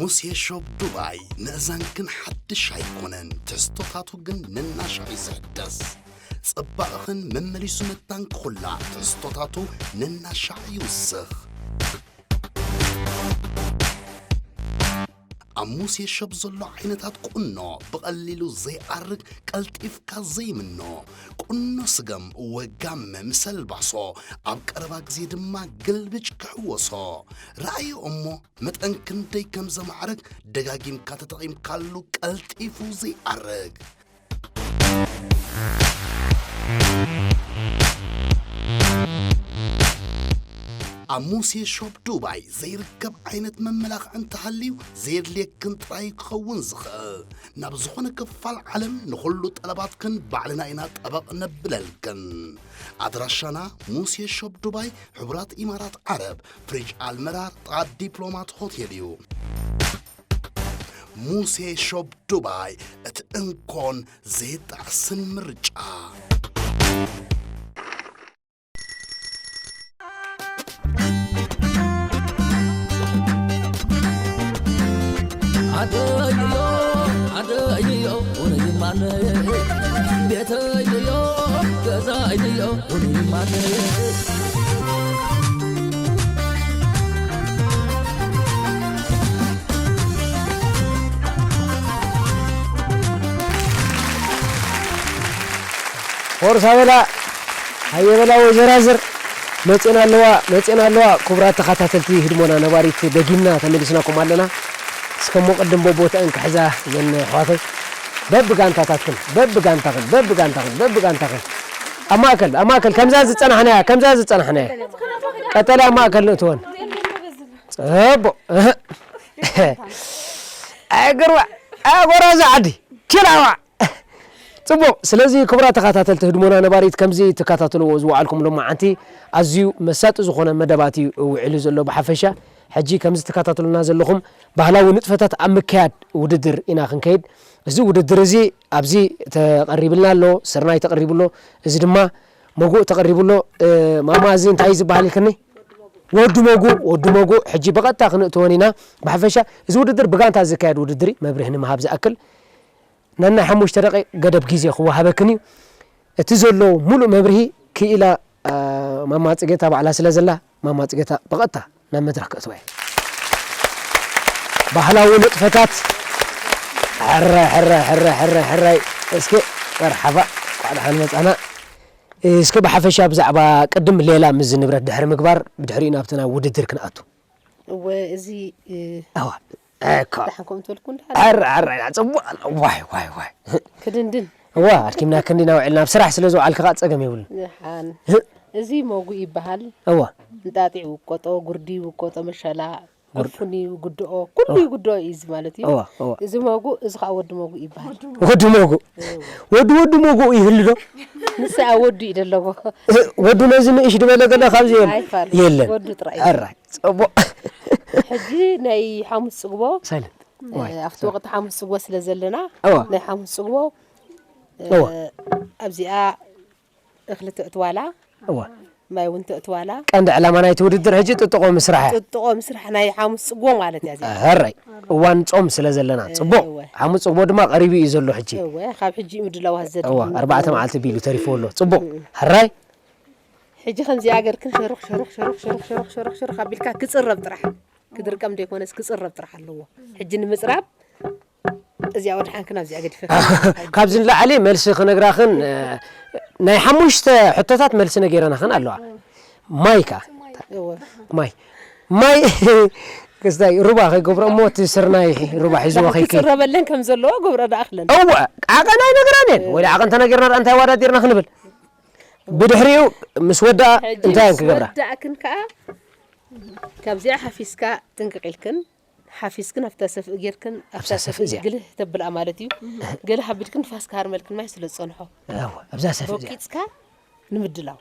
ሙሴ ሾፕ ዱባይ ምእዛንክን ሓድሽ ኣይኮነን፣ ትሕዝቶታቱ ግን ነናሻዕ እዩ ዝሕደስ። ጽባቕኽን መመሊሱ መታንክኹላ ትሕዝቶታቱ ነናሻዕ ይውስኽ። ኣብ ሙሴ ሾፕ ዘሎ ዓይነታት ቁኖ ብቐሊሉ ዘይኣርግ፣ ቀልጢፍካ ዘይምኖ፣ ቁኖ ስገም ወጋመ ምስ ኣልባሶ፣ ኣብ ቀረባ ግዜ ድማ ግልብጭ ክሕወሶ። ረኣዮ እሞ መጠን ክንደይ ከም ዘማዕርግ ደጋጊምካ ተጠቒምካሉ ቀልጢፉ ዘይኣርግ። ኣብ ሙሴ ሾፕ ዱባይ ዘይርከብ ዓይነት መመላኽዒ እንተሃልዩ ዘየድልየክን ጥራይ ክኸውን ዝኽእል። ናብ ዝኾነ ክፋል ዓለም ንኹሉ ጠለባትክን ባዕልና ኢና ጠበቕ ነብለልክን። ኣድራሻና ሙሴ ሾፕ ዱባይ፣ ሕቡራት ኢማራት ዓረብ፣ ፍሪጅ ኣልመራር፣ ጥቓ ዲፕሎማት ሆቴል እዩ። ሙሴ ሾፕ ዱባይ፣ እቲ እንኮን ዘይጣዕስን ምርጫ። ኣደይዮ ኣደይዮ ውንይማነ ቤተይዮ ገዛይዮ ውንይማነ ፎርሳ በላ ሃየ በላ ወይዘራዝር መፅና ኣለዋ መፅና ኣለዋ። ክቡራት ተኸታተልቲ ህድሞና ነባሪት ደጊምና ተመሊስናኩም ኣለና። እስከ ሞ ቅድም በቦትአን ክሕዛ ዘን ኣሕዋተይ በብጋንታታትክን በብጋንታኽን በብጋንታኽን በብጋንታኽን ኣብ ማእከል ኣብ ማእከል ከምዛ ዝፀናሕናያ ከምዛ ዝፀናሕናያ ቀጠልያ ኣብ ማእከል ንእትወን ፅቡቕ ኣይግርዋ ኣጎራዛ ዓዲ ኪላዋ ጽቡቕ። ስለዚ ክቡራት ተኸታተልቲ ህድሞና ነባሪት ከምዚ ትከታተልዎ ዝወዓልኩም ሎማዓንቲ ኣዝዩ መሳጢ ዝኾነ መደባት እዩ ውዒሉ ዘሎ ብሓፈሻ። ሕጂ ከምዚ ትከታተሉና ዘለኹም ባህላዊ ንጥፈታት ኣብ ምክያድ ውድድር ኢና ክንከይድ። እዚ ውድድር እዚ ኣብዚ ተቐሪብልና ኣሎ፣ ስርናይ ተቐሪቡ ኣሎ፣ እዚ ድማ መጉእ ተቐሪቡ ኣሎ። ማማ እዚ እንታይ እዩ ዝበሃል ኢልክኒ? ወዲ መጉእ፣ ወዲ መጉእ። ሕጂ ብቐጥታ ክንእትወን ኢና። ብሓፈሻ እዚ ውድድር ብጋንታ ዝካየድ ውድድር እዩ። መብርሂ ንምሃብ ዝኣክል ነናይ ሓሙሽተ ደቂቕ ገደብ ግዜ ክወሃበክን እዩ። እቲ ዘሎ ሙሉእ መብርሂ ክኢላ ማማ ጽጌታ ባዕላ ስለ ዘላ ማማ ጽጌታ ብቐጥታ ናብ መድረኽ ከእትዋ እየ። ባህላዊ ንጥፈታት ሕራይ ሕራይ ሕራይ ሕራይ ሕራይ እስኪ መርሓባ እንኳዕ ደሓን መጻና። እስኪ ብሓፈሻ ብዛዕባ ቅድም ሌላ ምስዚ ንብረት ድሕሪ ምግባር ብድሕሪኡ ናብቲ ናብ ውድድር ክንኣቱ። እወ እዚ ኣዋ እኮ ደሓን ከምኡ ትበልኩ እንድሓር ኣረ ኣረ ኣረ ጽቡቕ ኣሎ። ዋይ ዋይ ዋይ ክድንድን እዋ ኣድኪምና ክንዲ ናውዕልና ኣብ ስራሕ ስለ ዝውዓልካ ኸዓ ጸገም የብሉን። ደሓን እዚ መጉእ ይበሃል። እዋ እንጣጢዕ ይውቀጦ፣ ጉርዲ ይውቀጦ፣ መሸላ ዕፉን ይውግድኦ፣ ኩሉ ይውግድኦ እዩ እዚ ማለት እዩ። እዋ እዋ እዚ መጉእ እዚ ከዓ ወዲ መጉእ ይበሃል። ወዲ መጉእ ወዲ ወዲ መጉእ ይህሉ ዶ? ንሳ ወዱ እዩ ዘለዎ። ወዱ ነዚ ንእሽ ድበለ ገለ ካብዚ የለን። ኣይፋል የለን። ወዱ ጥራይ እዩ። ሕራይ ጽቡቕ ሕጂ ናይ ሓሙስ ጽግቦ ሳይለንት ዋይ ኣብቲ ወቕቲ ሓሙስ ጽግቦ ስለ ዘለና እዋ ናይ ሓሙስ ጽግቦ እዋ ኣብዚኣ እኽሊ ተእትዋላ እዋ ማይ እውን ተእትዋላ ቀንዲ ዕላማ ናይቲ ውድድር ሕጂ ጥጥቖ ምስራሕ እያ ጥጥቖ ምስራሕ ናይ ሓሙስ ጽግቦ ማለት እያ እዚኣ ሕራይ እዋን ጾም ስለ ዘለና ጽቡቕ እወ። ሓሙስ ጽግቦ ድማ ቀሪቡ እዩ ዘሎ ሕጂ እወ ካብ ሕጂ እዩ ምድላዋት ዘድሊ እዋ ኣርባዕተ መዓልቲ ቢሉ ተሪፍዎ ኣሎ ጽቡቕ ሕራይ ሕጂ ከምዚኣ ገርክን ሸሩኽ ሸሩኽ ሸሩኽ ሸሩኽ ሸሩኽ ሸሩኽ ሸሩኽ ኣቢልካ ክጽረብ ጥራሕ ክድርቀም ዘይኮነስ ክጽረብ ጥራሕ ኣለዎ። ሕጂ ንምጽራብ እዚኣ ወድሓንክን ኣብዚኣ ገዲፈ ካብዚ ንላዕሊ መልሲ ክነግራኽን ናይ ሓሙሽተ ሕቶታት መልሲ ነጊረናኽን ኣለዋ። ማይ ከ ማይ ማይ ክስታይ ሩባ ከይገብሮ እሞ እቲ ስርናይ ሩባ ሒዝዎ ከይከይድ ክጽረበለን ከም ዘለዎ ገብረ ደኣኽለን እወ ዓቐን ኣይነግራን እየን ወይ ዓቐን ተነጊርና ደኣ እንታይ ኣወዳዲርና ክንብል ብድሕሪኡ ምስ ወድኣ እንታይ እየን ክገብራ ወዳእክን ከዓ ካብዚኣ ሓፊስካ ጥንቅቕ ኢልክን ሓፊስክን ኣብታ ሰፍኢ ጌርክን ኣብታ ሰፍኢ ግልህ ተብልኣ ማለት እዩ። ገለ ከቢድክን ንፋስ ክሃርመልክን ማይ ስለ ዝጸንሖ ኣብዛ ሰፍኢ እዚኣ ወቂጽካ ንምድላው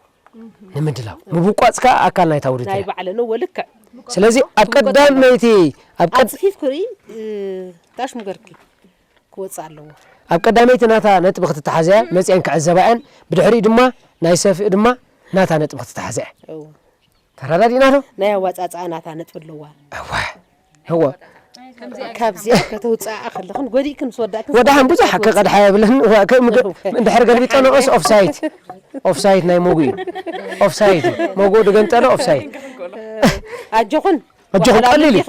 ንምድላው ምብቋጽካ ኣካል ናይታ ውድድር ናይ ባዕለን እወ ልክዕ ስለዚ ኣብ ቀዳመይቲ ኣብ ቀድ ኣጽፊፍ ክርኢ ታሽሙ ገርኪ ክወጽእ ኣለዎ። ኣብ ቀዳመይቲ ናታ ነጥቢ ክትተሓዘያ መጽአን ክዕዘባያን ብድሕሪኡ ድማ ናይ ሰፍኢ ድማ ናታ ነጥቢ ክትተሓዘያ እወ ተረዳዲእና ዶ? ናይ ኣዋፃፅኣ ናታ ነጥቢ ኣለዋ። እወ እወ ካብዚኣ ከተውፅኣ ከለኽን ጎዲእክን ምስ ወዳእክን ወድሓን ብዙሕ ከቐድሓ የብለን። እንድሕር ገልቢጠ ንኦስ ኦፍሳይት ኦፍሳይት ናይ መጉ እዩ። ኦፍሳይት መጉ ድገንጠለ ኦፍሳይት ኣጆኹን ኣጆኹን ቀሊል እዩ።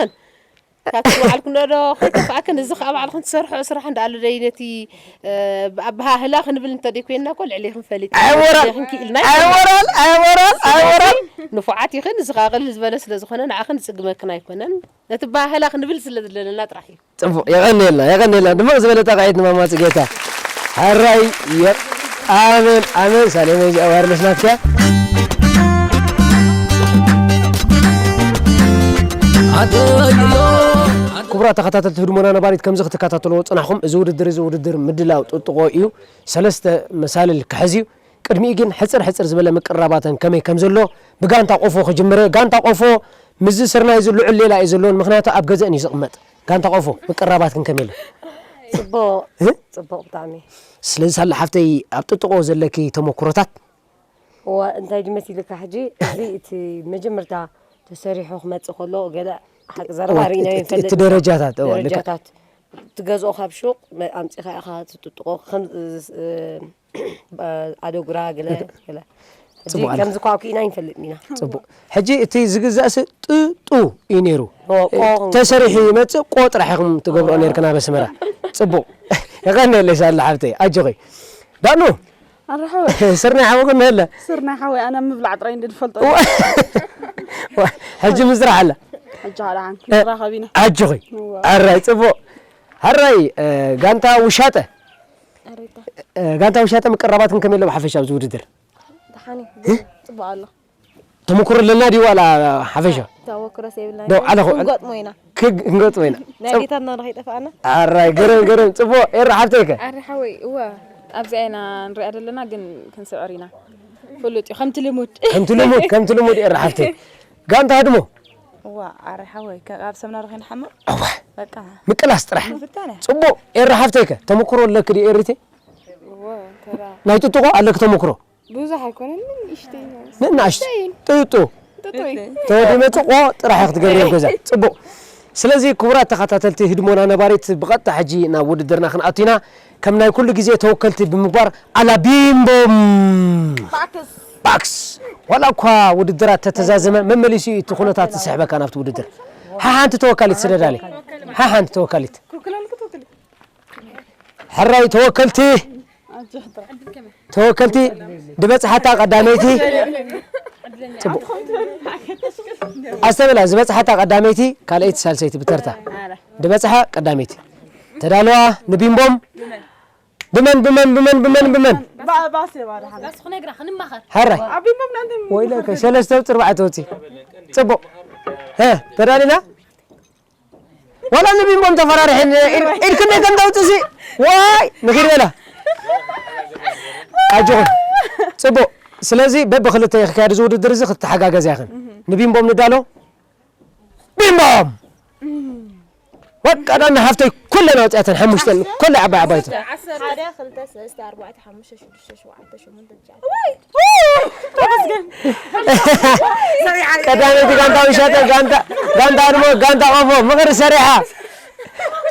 ካብቲ ባዕልክን ዶ ከይጠፋእክን እዚ ከዓ ባዕልክን ትሰርሖ ስራሕ እንዳኣሉ ደይ ነቲ ኣበሃህላ ክንብል እንተደይ ኮይንና እኮ ልዕሌኽን ፈሊጥ ኣይወራል ክንክኢልና ኣይወራል ኣይወራል ኣይወራል ንፉዓት ይኽን እዚ ከዓ ቅልል ዝበለ ስለ ዝኾነ ንዓኽን ዝፅግመክን ኣይኮነን። ነቲ ኣበሃህላ ክንብል ስለ ዘለና ጥራሕ እዩ። ፅቡቅ የቀንየልና የቀንየልና ድምቅ ዝበለ ጣቃዒት ንማማ ፅጌታ። ሕራይ የ ኣሜን ኣሜን ሳሌመ እዚኣ ዋርለስ ናትኪያ። ክቡራት ተኸታተልቲ ህድሞና ነባሪት ከምዚ ክትከታተልዎ ፅናሕኩም እዚ ውድድር እዚ ውድድር ምድላው ጥጥቆ እዩ። ሰለስተ መሳልል ክሕዝ እዩ። ቅድሚኡ ግን ሕፅር ሕፅር ዝበለ ምቅርራባተን ከመይ ከም ዘሎ ብጋንታ ቆፎ ክጅምረ። ጋንታ ቆፎ ምስዚ ስርናይ እዚ ልዑል ሌላ እዩ ዘለዎን ምክንያቱ ኣብ ገዘእን እዩ ዝቕመጥ። ጋንታ ቆፎ ምቅርራባትክን ከመይ ኣሎ? ፅቡቅ እ? ፅቡቅ ብጣዕሚ ስለዚ ሳላ ሓፍተይ ኣብ ጥጥቆ ዘለኪ ተመኩሮታት እዋ እንታይ ድመሲልካ ሕጂ እዚ እቲ መጀመርታ ተሰሪሑ ክመፅእ ከሎ ገለ ሓቂ ዘረባ ርኢናዮ እቲ- ይንፈልጥ እቲ ደረጃታት፣ እዋ፣ ልክዕ። ደረጃታት ትገዝኦ ካብ ሹቅ መ- ኣምፂኻ ኢኻ ትጥጥቆ ከም እ- ኣደጉራ ገለ ገለ ሕጂ ፅቡቅ ኣለ። ከምዚ ኳኩኢና ይንፈልጥ ኢና ፅቡቅ ሕጂ እቲ ዝግዛእሲ ጥጡ እዩ ነይሩ ኦ፣ ቆ- ተሰሪሑ ይመፅእ ቆ ጥራሕ ኢኹም ትገብርኦ ነርክን ኣብ ኣስመራ ፅቡቅ የቀንየለይ ሳላ ሓፍተይ ኣጆኺ ዳኑ ኣረሓወ ስርናይ ሓወ ክንህለ ስርናይ ሓወይ ኣነ ምብላዕ ጥራይ እንደ ዝፈልጦ ሕጂ ምስራሕ ኣለ ሕጂ ሓደሓን ንራኸብ ኢና ኣጆኺ ኣራይ ፅቡቅ ሕራይ ጋንታ ውሻጠ ጋንታ ውሻጠ ምቅራባትክን ከመይ ኣሎ ብሓፈሻ ኣብዚ ውድድር ደሓን እዩ ጽቡቅ ኣሎ ተመኩሮ ኣለና ድዩ ዋላ ሓፈሻ ተወክሮስ የብልና ዶ ዓለኹ ክንገጥሞ ኢና ክንገጥሞ ኢና ናይ ጌታና ዶ ከይጠፋኣና ኣራይ ገረም ገረም ፅቡቅ ኤራ ሓፍተይከ ኣረ ሓወይ እወ ኣብዚኣ ኢና ንሪኣ ዘለና ግን ክንስዕር ኢና ፍሉጥ እዩ ከምቲ ልሙድ ከምቲ ልሙድ ከምቲ ልሙድ ኤራ ሓፍተይ ጋንታ ህድሞ እዋ ኣረ ሓወይ ካብ ሰምና ዶ ከይንሓምቕ እዋ በቃ ምቅላስ ጥራሕ ምፍታን እያ ፅቡቅ ኤራ ሓፍተይከ ተመኩሮ ኣለክ ድዩ ኤሪተይ ናይ ጥጥቆ ኣለክ ተመኩሮ ብዙሕ ኣይኮነን ንእሽተይ ንእናሽ ጥጡ ጥጡይ ተወዲ መፅቆ ጥራሕ ክትገብር ገዛ ፅቡቅ ስለዚ ክቡራት ተኸታተልቲ ህድሞና ነባሪት ብቐጥታ ሕጂ ናብ ውድድርና ክንኣቱ ኢና ከም ናይ ኩሉ ግዜ ተወከልቲ ብምግባር ኣላ ቢምቦም ባክስ ዋላ እኳ ውድድራት ተተዛዘመ መመሊሱ እቲ ኩነታት ዝስሕበካ ናብቲ ውድድር ሓሓንቲ ተወካሊት ስደዳለይ ሓሓንቲ ተወካሊት ሕራይ ተወከልቲ ተወከልቲ ድበፅሓታ ቀዳመይቲ ኣስተብላ ዝበፅሓታ ቀዳመይቲ ካልኣይቲ ሳልሰይቲ ብተርታ ድበፅሓ ቀዳመይቲ ተዳለዋ ንቢምቦም ብመን ብመን ብመን ብመን ብመን ሕራይ ወይለከ ሰለስተ ብፅርባዕ ተወፂ ፅቡቅ ተዳሊና ዋላ ንቢምቦም ተፈራርሐን ኢድ ክንደይ ከም ተውፅሲ ዋይ ንኺድ በላ ኣጆኹም ፅቡቅ ስለዚ በብክልተ ክካየድ እዚ ውድድር እዚ ክትተሓጋገዝ ያኽን ንቢምቦም ንዳሎ ቢምቦም ወቃዳ ንሃፍተይ ኩለን ኣውፅያተን ሓሙሽተን ኩለ ዓባይ ዓባይቱ ሓደ ክልተ ሰለስተ ኣርባዕተ ሓሙሽተ ሽዱሽተ ሸውዓተ ሸሞንተ ትሽዓተ ቀዳመይቲ ጋንታ ውሻጠ ጋንታ ጋንታ ኣድሞ ጋንታ ቆፎ ምኽሪ ሰሪሓ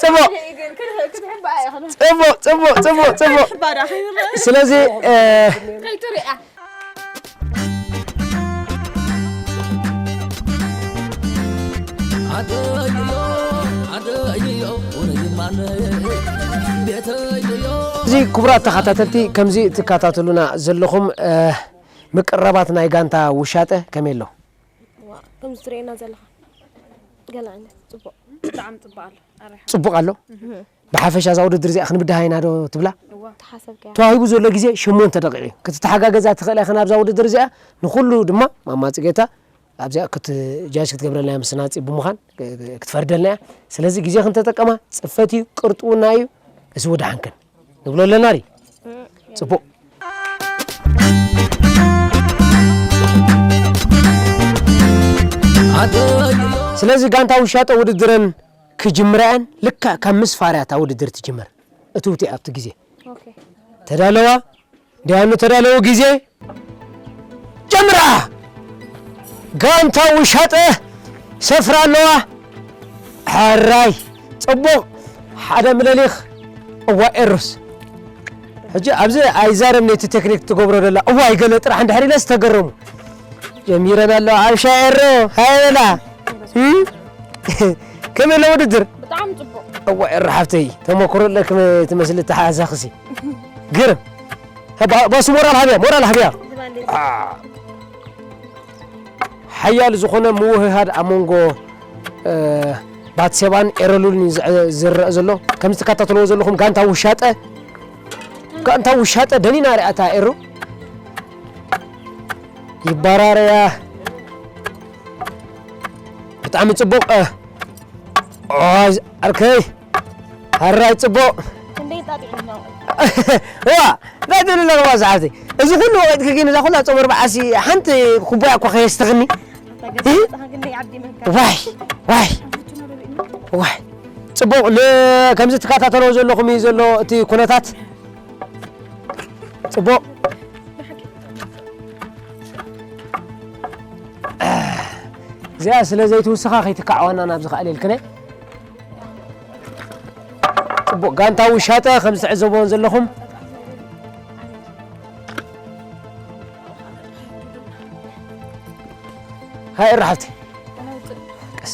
ፅቡቅ ፅቡቅ ፅቡቅ ፅቡቅ ፅቡቅ ስለዚ እዚ ክቡራት ተኸታተልቲ ከምዚ ትከታተሉና ዘለኹም ምቅረባት ናይ ጋንታ ውሻጠ ከመይ ኣሎ ከምዚ ትርእየና ዘለኻ ገለ ዓይነት ጽቡቕ ብጣዕሚ ጽቡቕ ኣሎ ኣረ ጽቡቕ ኣሎ ብሓፈሻ እዛ ውድድር እዚኣ ክንብድሃ ኢና ዶ ትብላ ተሓሰብካዮ ተዋሂቡ ዘሎ ግዜ ሸሞንተ ደቂቕ እዩ ክትተሓጋገዛ ትኽእላ ኢኻ ናብዛ ውድድር እዚኣ ንኹሉ ድማ ማማ ጽጌታ ኣብዚኣ ክትጃጅ ክትገብረልና እያ ምስ ናጺ ብምዃን ክትፈርደልና እያ ስለዚ ግዜ ክንተጠቀማ ጽፈት እዩ ቅርጥውና እዩ እዚ ወድሓንክን ንብሎ ኣለና ሪ ጽቡቕ ስለዚ ጋንታ ውሻጠ ውድድረን ክጅምራ እየን ልክዕ ካብ ምስፋር እያ እታ ውድድር ትጅምር እትውቲ ኣብቲ ግዜ ተዳለዋ ደያኑ ተዳለዉ ግዜ ጀምራ ጋንታ ውሻጠ ሰፍራ ኣለዋ ሕራይ ጽቡቕ ሓደ ምለሊኽ። እዋ ኤሩስ ሕጂ ኣብዚ ኣይዛረብ ነቲ ቴክኒክ ትገብሮ ደላ እዋይ ገለ ጥራሕ እንድሕር ኢለስ ተገረሙ። ጀሚረን ኣለዋ ኣብ ሻኤሮ ሃይበላ። ከመይ ኣሎ ውድድር? ብጣዕሚ ጽቡቕ። እዋ ኤሮ ሓፍተይ ተመክሮ ኣለክ ትመስል ተሓሳኽሲ። ግርም። ባሱ ሞራል ሃብያ ሞራል ሃብያ። ሓያል ዝኾነ ምውህሃድ ኣብ መንጎ ባትሴባን ኤረሉልን እዩ ዝረአ ዘሎ። ከምዚ ትከታተልዎ ዘለኹም ጋንታ ውሻጠ ጋንታ ውሻጠ ደኒና ሪኣታ ኤሩ ይባራረያ። ብጣዕሚ ጽቡቕ። ኣርከይ ኣራይ ጽቡቕ። ክንደይ ጣጢዑ ነው? ዋ እንታይ ትብል ኣለኻ ሰዓብቲ? እዚ ኩሉ ወቂጥኪ ግን እዛ ኩላ ጸጉሪ በዓሲ ሓንቲ ኩባያ እኳ ከየስተኽኒ። ዋይ ዋይ ዋይ ጽቡቕ። ከምዚ ትከታተሎ ዘለኹም እዩ ዘሎ እቲ ኩነታት። ጽቡቕ። እዚኣ ስለ ዘይትውስኻ ከይትካዕዋና ናብ ዝኽኣል ኢልክነ። ጽቡቕ ጋንታ ውሻጠ ከም ዝትዕዘብዎ ዘለኹም። ሃይ እራሕብቲ ቀስ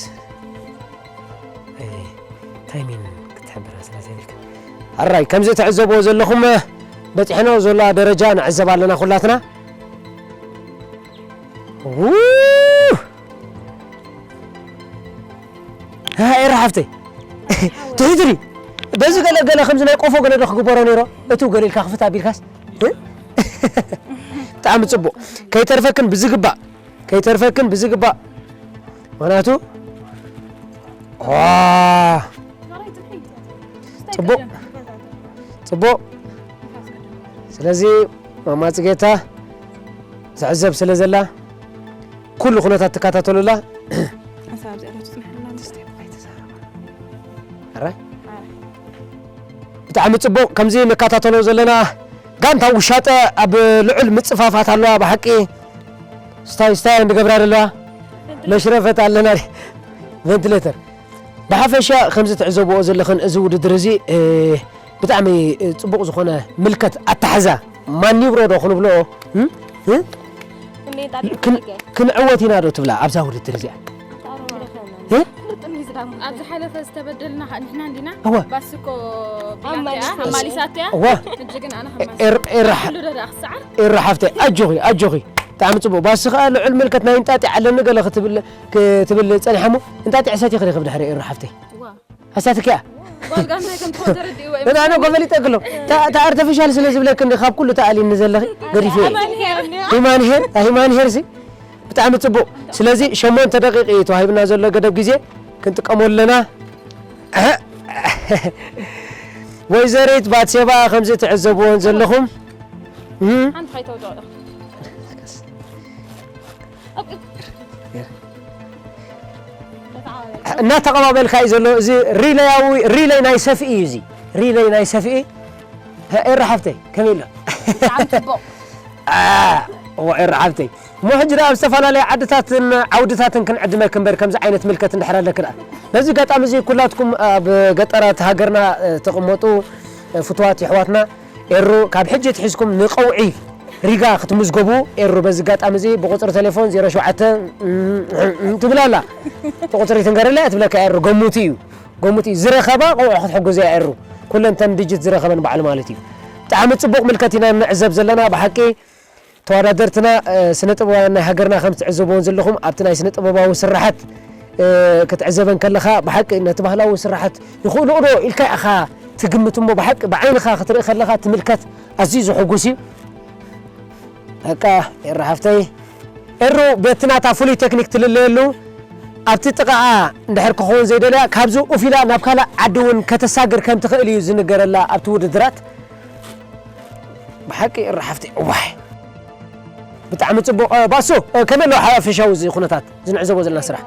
ታይሚን ክትሕብራ ስለ ዘይብልካ ኣራይ ከምዚ ትዕዘብዎ ዘለኹም በፂሕኖ ዘሎ ደረጃ ንዕዘብ ኣለና ኩላትና። ኤራ ሓፍተይ ትሕትሪ በዚ ገለ ገለ ከምዚ ናይ ቆፎ ገለ ዶ ክግበሮ ነይሮ። እቱ ገለ ኢልካ ክፍት ኣቢልካስ ብጣዕሚ ፅቡቅ ከይተርፈክን ብዝግባእ ከይተርፈክን ብዝግባእ ምክንያቱ ፅቡቅ ፅቡቅ ስለዚ ማማ ፅጌታ ትዕዘብ ስለ ዘላ ኩሉ ኩነታት ትከታተሉላ። ብጣዕሚ ፅቡቕ ከምዚ ንከታተሎ ዘለና ጋንታ ውሻጠ ኣብ ልዑል ምፅፋፋት ኣለዋ ብሓቂ ስታይ ስታይ እንድገብራ ዘለዋ መሽረፈት ኣለና ቨንትሌተር ብሓፈሻ ከምዚ ትዕዘብዎ ዘለኽን እዚ ውድድር እዚ ብጣዕሚ ፅቡቕ ዝኾነ ምልከት ኣታሕዛ ማን ይብሮ ዶ ክንብሎ ክንዕወት ኢና ዶ ትብላ ኣብዛ ውድድር እዚኣ ኣብ ዝሓለፈ ዝተበደልና ንሕና እንዲና እወ ባስኮ ኣማሊሳትያ እወ ሕጂ ግን ኣነ ኤራ ሓፍተይ ኣጆኺ ኣጆኺ ብጣዕሚ ፅቡቅ ባስ ከዓ ልዑል ምልከት ናይ እንጣጢዕ ኣለኒ ገለ ክትብል ክትብል ፀኒሓ እሞ እንጣጢዕ ሰቲ ክረክብ ድሕሪ ኤራ ሓፍተይ ኣሳትክያ ኣነ ጎፈሊጠ ክሎ ኣርተፊሻል ስለ ዝብለክ እንዲ ካብ ኩሉ ተኣሊኒ ዘለኺ ገዲፍ ሂማን ሄር ሂማን ሄር ሲ ብጣዕሚ ፅቡቅ ስለዚ ሸሞንተ ደቂቅ እዩ ተዋሂብና ዘሎ ገደብ ግዜ ክንጥቀመሉ ኣለና ወይዘሪት ባትሴባ ከምዚ ትዕዘብዎን ዘለኹም ሓንቲ ከይተውድኦ እናተቐባበልካ እዩ ዘሎ እዚ ሪለያዊ ሪለይ ናይ ሰፍኢ እዩ እዚ ሪለይ ናይ ሰፍኢ ኤራ ሓፍተይ ከመይ ኣሎ ብጣዕሚ ፅቡቅ እዋ ኤራ ሓፍተይ እሞ ሕጂ ደኣ ኣብ ዝተፈላለያ ዓድታትን ዓውድታትን ክንዕድመክ እምበር ከምዚ ዓይነት ምልከት እንድሕር ኣለክ ደኣ በዚ ኣጋጣሚ እዚ ኩላትኩም ኣብ ገጠራት ሃገርና ትቕመጡ ፍትዋት ይሕዋትና ኤሩ ካብ ሕጂ ኣትሒዝኩም ንቀውዒ ሪጋ ክትምዝገቡ ኤሩ በዚ ኣጋጣሚ እዚ ብቁፅሪ ቴሌፎን ዜሮ ሸውዓተ ትብል ኣላ እቲ ቁፅሪ ትንገረለይ ትብለካ ኤሩ ገሙቲ እዩ ገሙቲ እዩ ዝረኸባ ቀውዒ ክትሕግዞ እያ ኤሩ ኩለን ተን ድጅት ዝረኸበን ባዕሉ ማለት እዩ ብጣዕሚ ፅቡቕ ምልከት ኢና ንዕዘብ ዘለና ብሓቂ ተወዳደርትና ስነ ጥበባውያን ናይ ሃገርና ከም ትዕዘብዎን ዘለኹም ኣብቲ ናይ ስነ ጥበባዊ ስራሓት ክትዕዘበን ከለኻ ብሓቂ ነቲ ባህላዊ ስራሓት ይኽእልኦ ዶ ኢልካ ኢኻ ትግምት እሞ ብሓቂ ብዓይንኻ ክትርኢ ከለኻ ትምልከት ኣዝዩ ዘሐጉስ እዩ በቃ ኤሩ ሓፍተይ ኤሩ ቤትናታ ፍሉይ ቴክኒክ ትልለየሉ ኣብቲ ጥቓኣ እንድሕር ክኸውን ዘይደልያ ካብዚ ኡፊላ ናብ ካልእ ዓዲ እውን ከተሳግር ከም ትኽእል እዩ ዝንገረላ ኣብቲ ውድድራት ብሓቂ ኤሩ ሓፍተይ እዋይ ብጣዕሚ ፅቡቕ ባሱ ከመይ ኣሎ ሓፈሻዊ እዚ ኩነታት ዝንዕዘቦ ዘለና ስራሕ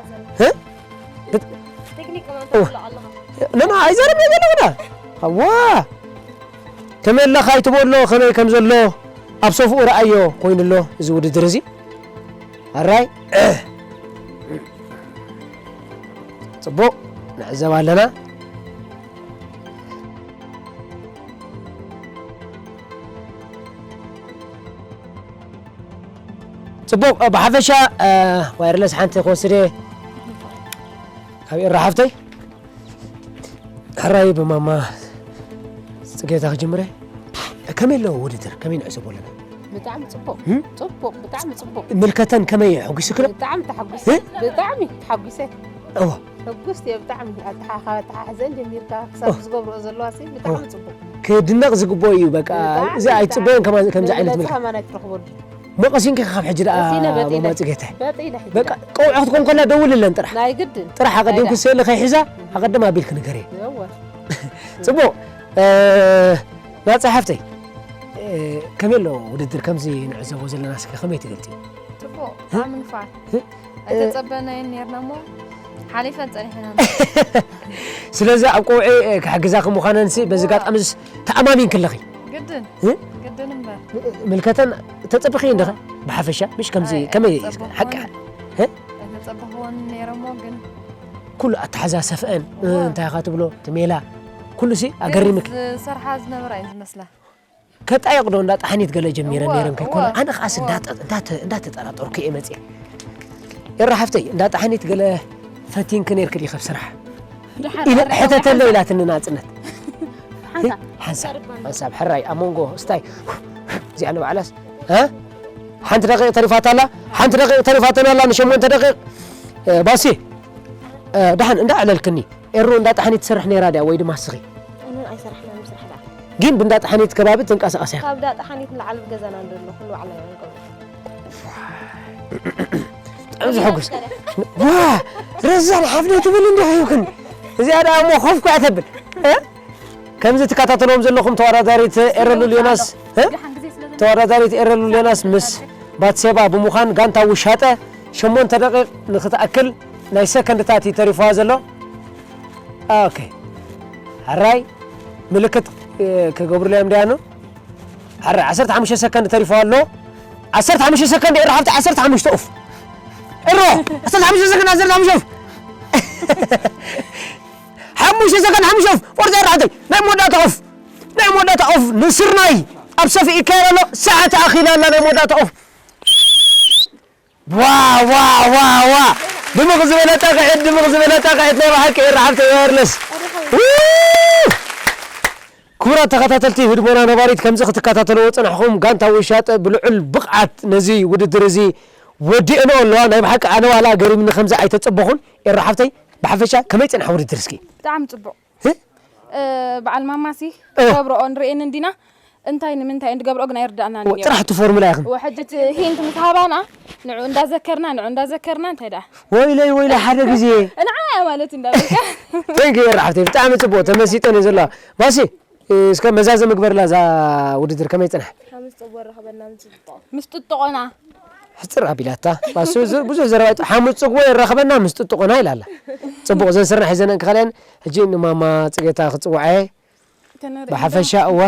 ኖኖ ኣይዛረብና ዘለኹና ኣዋ ከመይ ኣለኻ ኣይትበሎ ከመይ ከም ዘሎ ኣብ ሰፍኡ ረኣዮ ኮይኑ ኣሎ እዚ ውድድር እዚ ኣራይ ፅቡቕ ንዕዘብ ኣለና ጽቡቕ። ብሓፈሻ ዋይርለስ ሓንቲ ክወስድ እየ ካብ ኤራ ሓፍተይ። ሕራይ ብማማ ጽጌታ ክጅምረ። ከመይ ኣለዎ ውድድር? ከመይ ንዕዘቦ ኣለና? ብጣዕሚ ጽቡቕ እም? ጽቡቕ ብጣዕሚ ጽቡቕ ምልከተን ከመይ የሐጒስክን? ብጣዕሚ ተሓጒሰ እ? ብጣዕሚ ተሓጒሰ እዎ። ሕጉስቲ እየ ብጣዕሚ ኣተሓ- ካብ ኣተሓሕዘን ጀሚርካ ክሳብ ዝገብርኦ ዘለዋ ሲ ብጣዕሚ ጽቡቕ ክድነቕ ዝግብኦ እዩ። በቃ ብጣዕሚ፣ እዚ ኣይጽበዮን ከማ- ከምዚ ዓይነት ዝበለጸ ምልከት ከማን ኣይትረኽበሉ መቐሲንኪ ካብ ሕጂ ደኣ ቀሲነ በጢነ። ማማ ጽጌታ በጢነ ሒዝካ በቃ ቀውዖ ክትኮን ከላ ደውልለን ጥራሕ ናይ ግድን ጥራሕ ኣቐዲምኪ ስእሊ ከይሒዛ ኣቐድም ኣቢልኪ ንገሪ። እወ ጽቡቕ። ናጻ ሓፍተይ፣ ከመይ ኣሎ ውድድር ከምዚ ንዕዘቦ ዘለና? እስከ ከመይ ትገልጺ? ጽቡቕ ብጣዕሚ ንፋዕ ኣይተጸበናዮን ኔርና እሞ ሓሊፈን ጸኒሐና። ስለዚ ኣብ ቀውዒ ክሕግዛኺ ምዃነንሲ በዚ ኣጋጣሚ ተኣማሚንኪ ኣለኺ። ግድን እ? ግድን እምበር ምልከተን ተጸብኺ እንዲኸ? ብሓፈሻ ምሽ ከምዚ ከመይ ሓቂ ኣይተጸበኽዎን ኔረ እሞ ግን ኩሉ ኣተሓዛሰፍአን እንታይ ኢኻ ትብሎ እቲ ሜላ ኩሉሲ ኣገሪምኪ። ዝሰርሓ ዝነበራ እዩ ዝመስላ ከጣየቕ ዶ እንዳ ጣሕኒት ገለ ጀሚረን እወ፣ ነይረን ከይኮነ እወ፣ ኣነ ከዓስ እወ። እንዳጠ- እንዳተ- እንዳተጠራጠርኩ እየ መፅየ። ኤራ ሓፍተይ እንዳ ጣሕኒት ገለ ፈቲንኪ ነይርኪ ዲኸ ብስራሕ ኢለ ሕተተለ ኢላትኒ ናፅነት። ሓንሳብ ሓንሳብ ሕራይ ኣብ መንጎ ስታይ እዚኣ ንባዕላስ እ? ሓንቲ ደቂቕ ተሪፋታ ኣላ ሓንቲ ደቂቕ ተሪፋተና ኣላ ንሸሞንተ ደቂቕ እ፣ ባሲ እ፣ ደሓን እንዳ ኣዕለልክኒ ኤሩ እንዳ ጣሕኒት ትሰርሕ ነይራ ድያ ወይ ድማ ስኺ እንን ኣይሰራሕናን ስራሕ ደኣ ግን ብእንዳ ጣሕኒት ከባቢ ትንቀሳቐስ ኢኻ ካብ ዳ ጣሓኒት ንላዕሊ ብገዛና እንደሎ ኩሉ ባዕልና ኢና ንገብሮ ብጣዕሚ ዘሐጉስ ዋ ረዛን ሓፍነ ትብል እንዲኺ ይኹን እዚኣ ደኣ እሞ ኮፍ ኩያ ተብል እ? ከምዚ ትከታተልዎም ዘለኹም ተወዳዳሪት ኤረሉል ዮናስ እ? ተወዳዳሪት ኤረሉል ዮናስ ምስ ባትሴባ ብምዃን ጋንታ ውሻጠ ሸሞንተ ደቂቕ ንክትኣክል ናይ ሰከንድታት እዩ ተሪፍዋ ዘሎ ኦኬ ሕራይ ምልክት እ፣ ክገብሩለዮም ደያኑ ሕራይ ዓሰርተ ሓሙሽተ ሰከንድ ተሪፍዋ ኣሎ ዓሰርተ ሓሙሽተ ሰከንድ ኤረ ሓብቲ ዓሰርተ ሓሙሽተ ኡፍ እሮ ዓሰርተ ሓሙሽተ ሰከንድ ዓሰርተ ሓሙሽተ ኡፍ ሓሙሽተ ሰከንድ ሓሙሽተ ኡፍ ቁርፂ ኤረ ሓብተይ ናይ መወዳእታ ኡፍ ናይ መወዳእታ ኡፍ ንስርናይ ኣብ ሰፊ ይካየድ ኣሎ ሰዓት ኣኺላ ኣላ ናይ መወዳእታ ኡፍ ዋ ዋ ዋ ዋ ድምቕ ዝበለ ጣቕዒት ድምቕ ዝበለ ጣቕዒት ናይ ብሓቂ ኤረ ሓብተይ ዋየርለስ ክቡራት ተኸታተልቲ ህድሞና ነባሪት ከምዚ ክትከታተልዎ ፅናሕኹም ጋንታ ውሻጠ ብልዑል ብቕዓት ነዚ ውድድር እዚ ወዲእንኦ ኣለዋ ናይ ብሓቂ ኣነ ዋላ ገሪምኒ ከምዚ ኣይተፀበኹን ኤረ ሓብተይ ብሓፈሻ ከመይ ፅንሓ ውድድር እስኪ ብጣዕሚ ጽቡቕ እ? እ፣ በዓል ማማሲ እ። ገብረኦ ንርእየን እንዲና እንታይ ንምንታይ እንድገብረኦ ግን ኣይርዳእናን እዩ ጥራሕ እቲ ፎርሙላ ኢኽን ወሕጂ እቲ ሂንት ምስ ሃባና ንዑ እንዳዘከርና ንዑ እንዳዘከርና እንታይ ደኣ ወይለይ ወይለ ሓደ ግዜ ንዓ ማለት እንዳበልካ ተንክ ኤረ ሓብተይ ብጣዕሚ ፅቡቅ ተመሲጠን እዩ ዘለዋ ባሲ እስከ መዛዘሚ ግበርላ እዛ ውድድር ከመይ ፅንሐ ሓሙስ ጽቡቅ ረኸበና ምጽብጦ ምስ ጥጥቆና ሕፅር ኣቢላታ ባሱ ብዙሕ ዘረባ ሓሙስ ፅጉቦ የራኸበና ምስ ጥጥቆና ኢላላ ፅቡቅ ዘን ስርና ሒዘን እንክኸልአን ሕጂ ንማማ ፅጌታ ክፅውዐ ብሓፈሻ እወ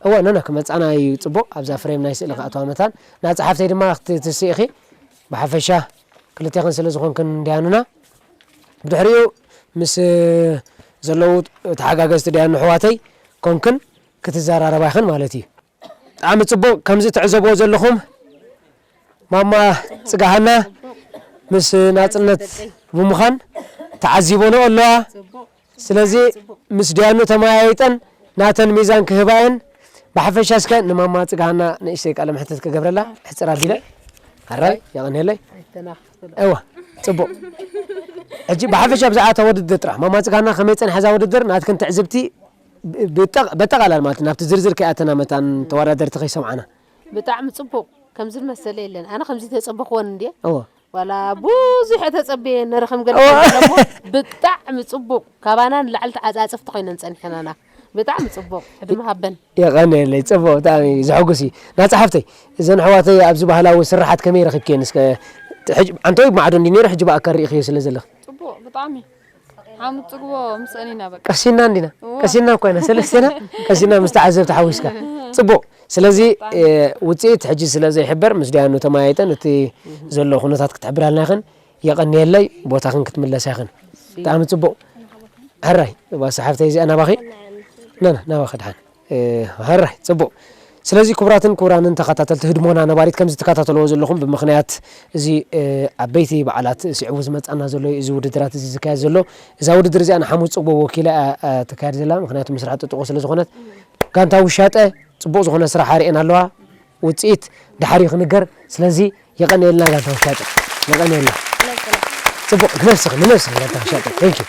እወ ነነ ክመፃና እዩ ፅቡቅ ኣብዛ ፍሬም ናይ ስእሊ ክኣተዋ መታን ናፀሓፍተይ ድማ ክትስእኺ ብሓፈሻ ክልቴኽን ስለ ዝኾንክን እንዲያኑና ብድሕሪኡ ምስ ዘለዉ ተሓጋገዝቲ ዲያኑ ኣሕዋተይ ኮንክን ክትዘራረባ ኢኽን ማለት እዩ። ብጣዕሚ ፅቡቕ። ከምዚ ትዕዘብዎ ዘለኹም ማማ ፅጋሃና ምስ ናፅነት ብምዃን ተዓዚበንኦ ኣለዋ። ስለዚ ምስ ዲያኑ ተመያይጠን ናተን ሚዛን ክህባ እየን። ብሓፈሻ እስከ ንማማ ፅጋሃና ንእሽተይ ቃለ መሕትት ክገብረላ ሕፅር ኣቢለ ሕራይ የቐንየለይ። እዋ ፅቡቕ። ሕጂ ብሓፈሻ ብዛዕባ እታ ውድድር ጥራሕ ማማ ፅጋና ከመይ ፀንሐ እዛ ውድድር ናትክን ትዕዝብቲ በጠቓላል ማለት ናብቲ ዝርዝር ከይኣተና መታን ተወዳደርቲ ከይሰምዓና ብጣዕሚ ፅቡቕ ከምዚ ዝመሰለ የለን ኣነ ከምዚ ተፀበኽዎን እንድየ እዎ ዋላ ብዙሕ ተፀብየ ነረ ከም ገለ እሞ ብጣዕሚ ፅቡቕ ካባና ንላዕሊ ተዓፃፅፍቲ ኮይነን ፀኒሐናና ብጣዕሚ ፅቡቕ ዕድመ ሃበን የቐንየለይ ፅቡቕ ብጣዕሚ ዘሐጉስ እዩ ናፀሓፍተይ እዘን ኣሕዋተይ ኣብዚ ባህላዊ ስራሓት ከመይ ረኺብክየን እስከ ኣንተወይ ማዕዶ እንዲ ነይሩ ሕጂ ብኣካል ርኢኽዮ ስለ ዘለኽ ፅቡቕ ብጣዕሚ ሓሙት ፅግቦ ምስአን ኢና በቃ ቀሲና እንዲና ቀሲና እኳ ኢና ሰለስቴና ቀሲና ምስ ተዓዘብቲ ሓዊስካ ፅቡቕ ስለዚ ውፅኢት ሕጂ ስለ ዘይሕበር ምስ ዲያኑ ተመያይጠን እቲ ዘሎ ኩነታት ክትሕብራልና ይኽን የቐንየለይ ቦታኽን ክትምለሳ ይኽን ብጣዕሚ ፅቡቕ ሕራይ ባሳ ሓፍተይ እዚኣ ናባኺ ናና ናባኺ ድሓን ሕራይ ፅቡቕ ስለዚ ክቡራትን ክቡራንን ተኸታተልቲ ህድሞና ነባሪት፣ ከምዚ ትከታተልዎ ዘለኹም ብምኽንያት እዚ፣ እ፣ ዓበይቲ በዓላት ስዒቡ ዝመጻና ዘሎ እዩ። እዚ ውድድራት እዚ ዝካየድ ዘሎ፣ እዛ ውድድር እዚኣ ንሓሙስ ጽግቦ ወኪላ እያ፣ እ፣ ትካየድ ዘላ። ምኽንያቱ ምስራሕ ጥጥቆ ስለ ዝኾነት፣ ጋንታ ውሻጠ ጽቡቕ ዝኾነ ስራሕ ኣርእየን ኣለዋ። ውጽኢት ድሓር እዩ ክንገር። ስለዚ የቐንየልና ጋንታ ውሻጠ፣ የቐንየልና። ጽቡቕ፣ ንነብስኺ፣ ንነብስኺ ጋንታ ውሻጠ። Thank you።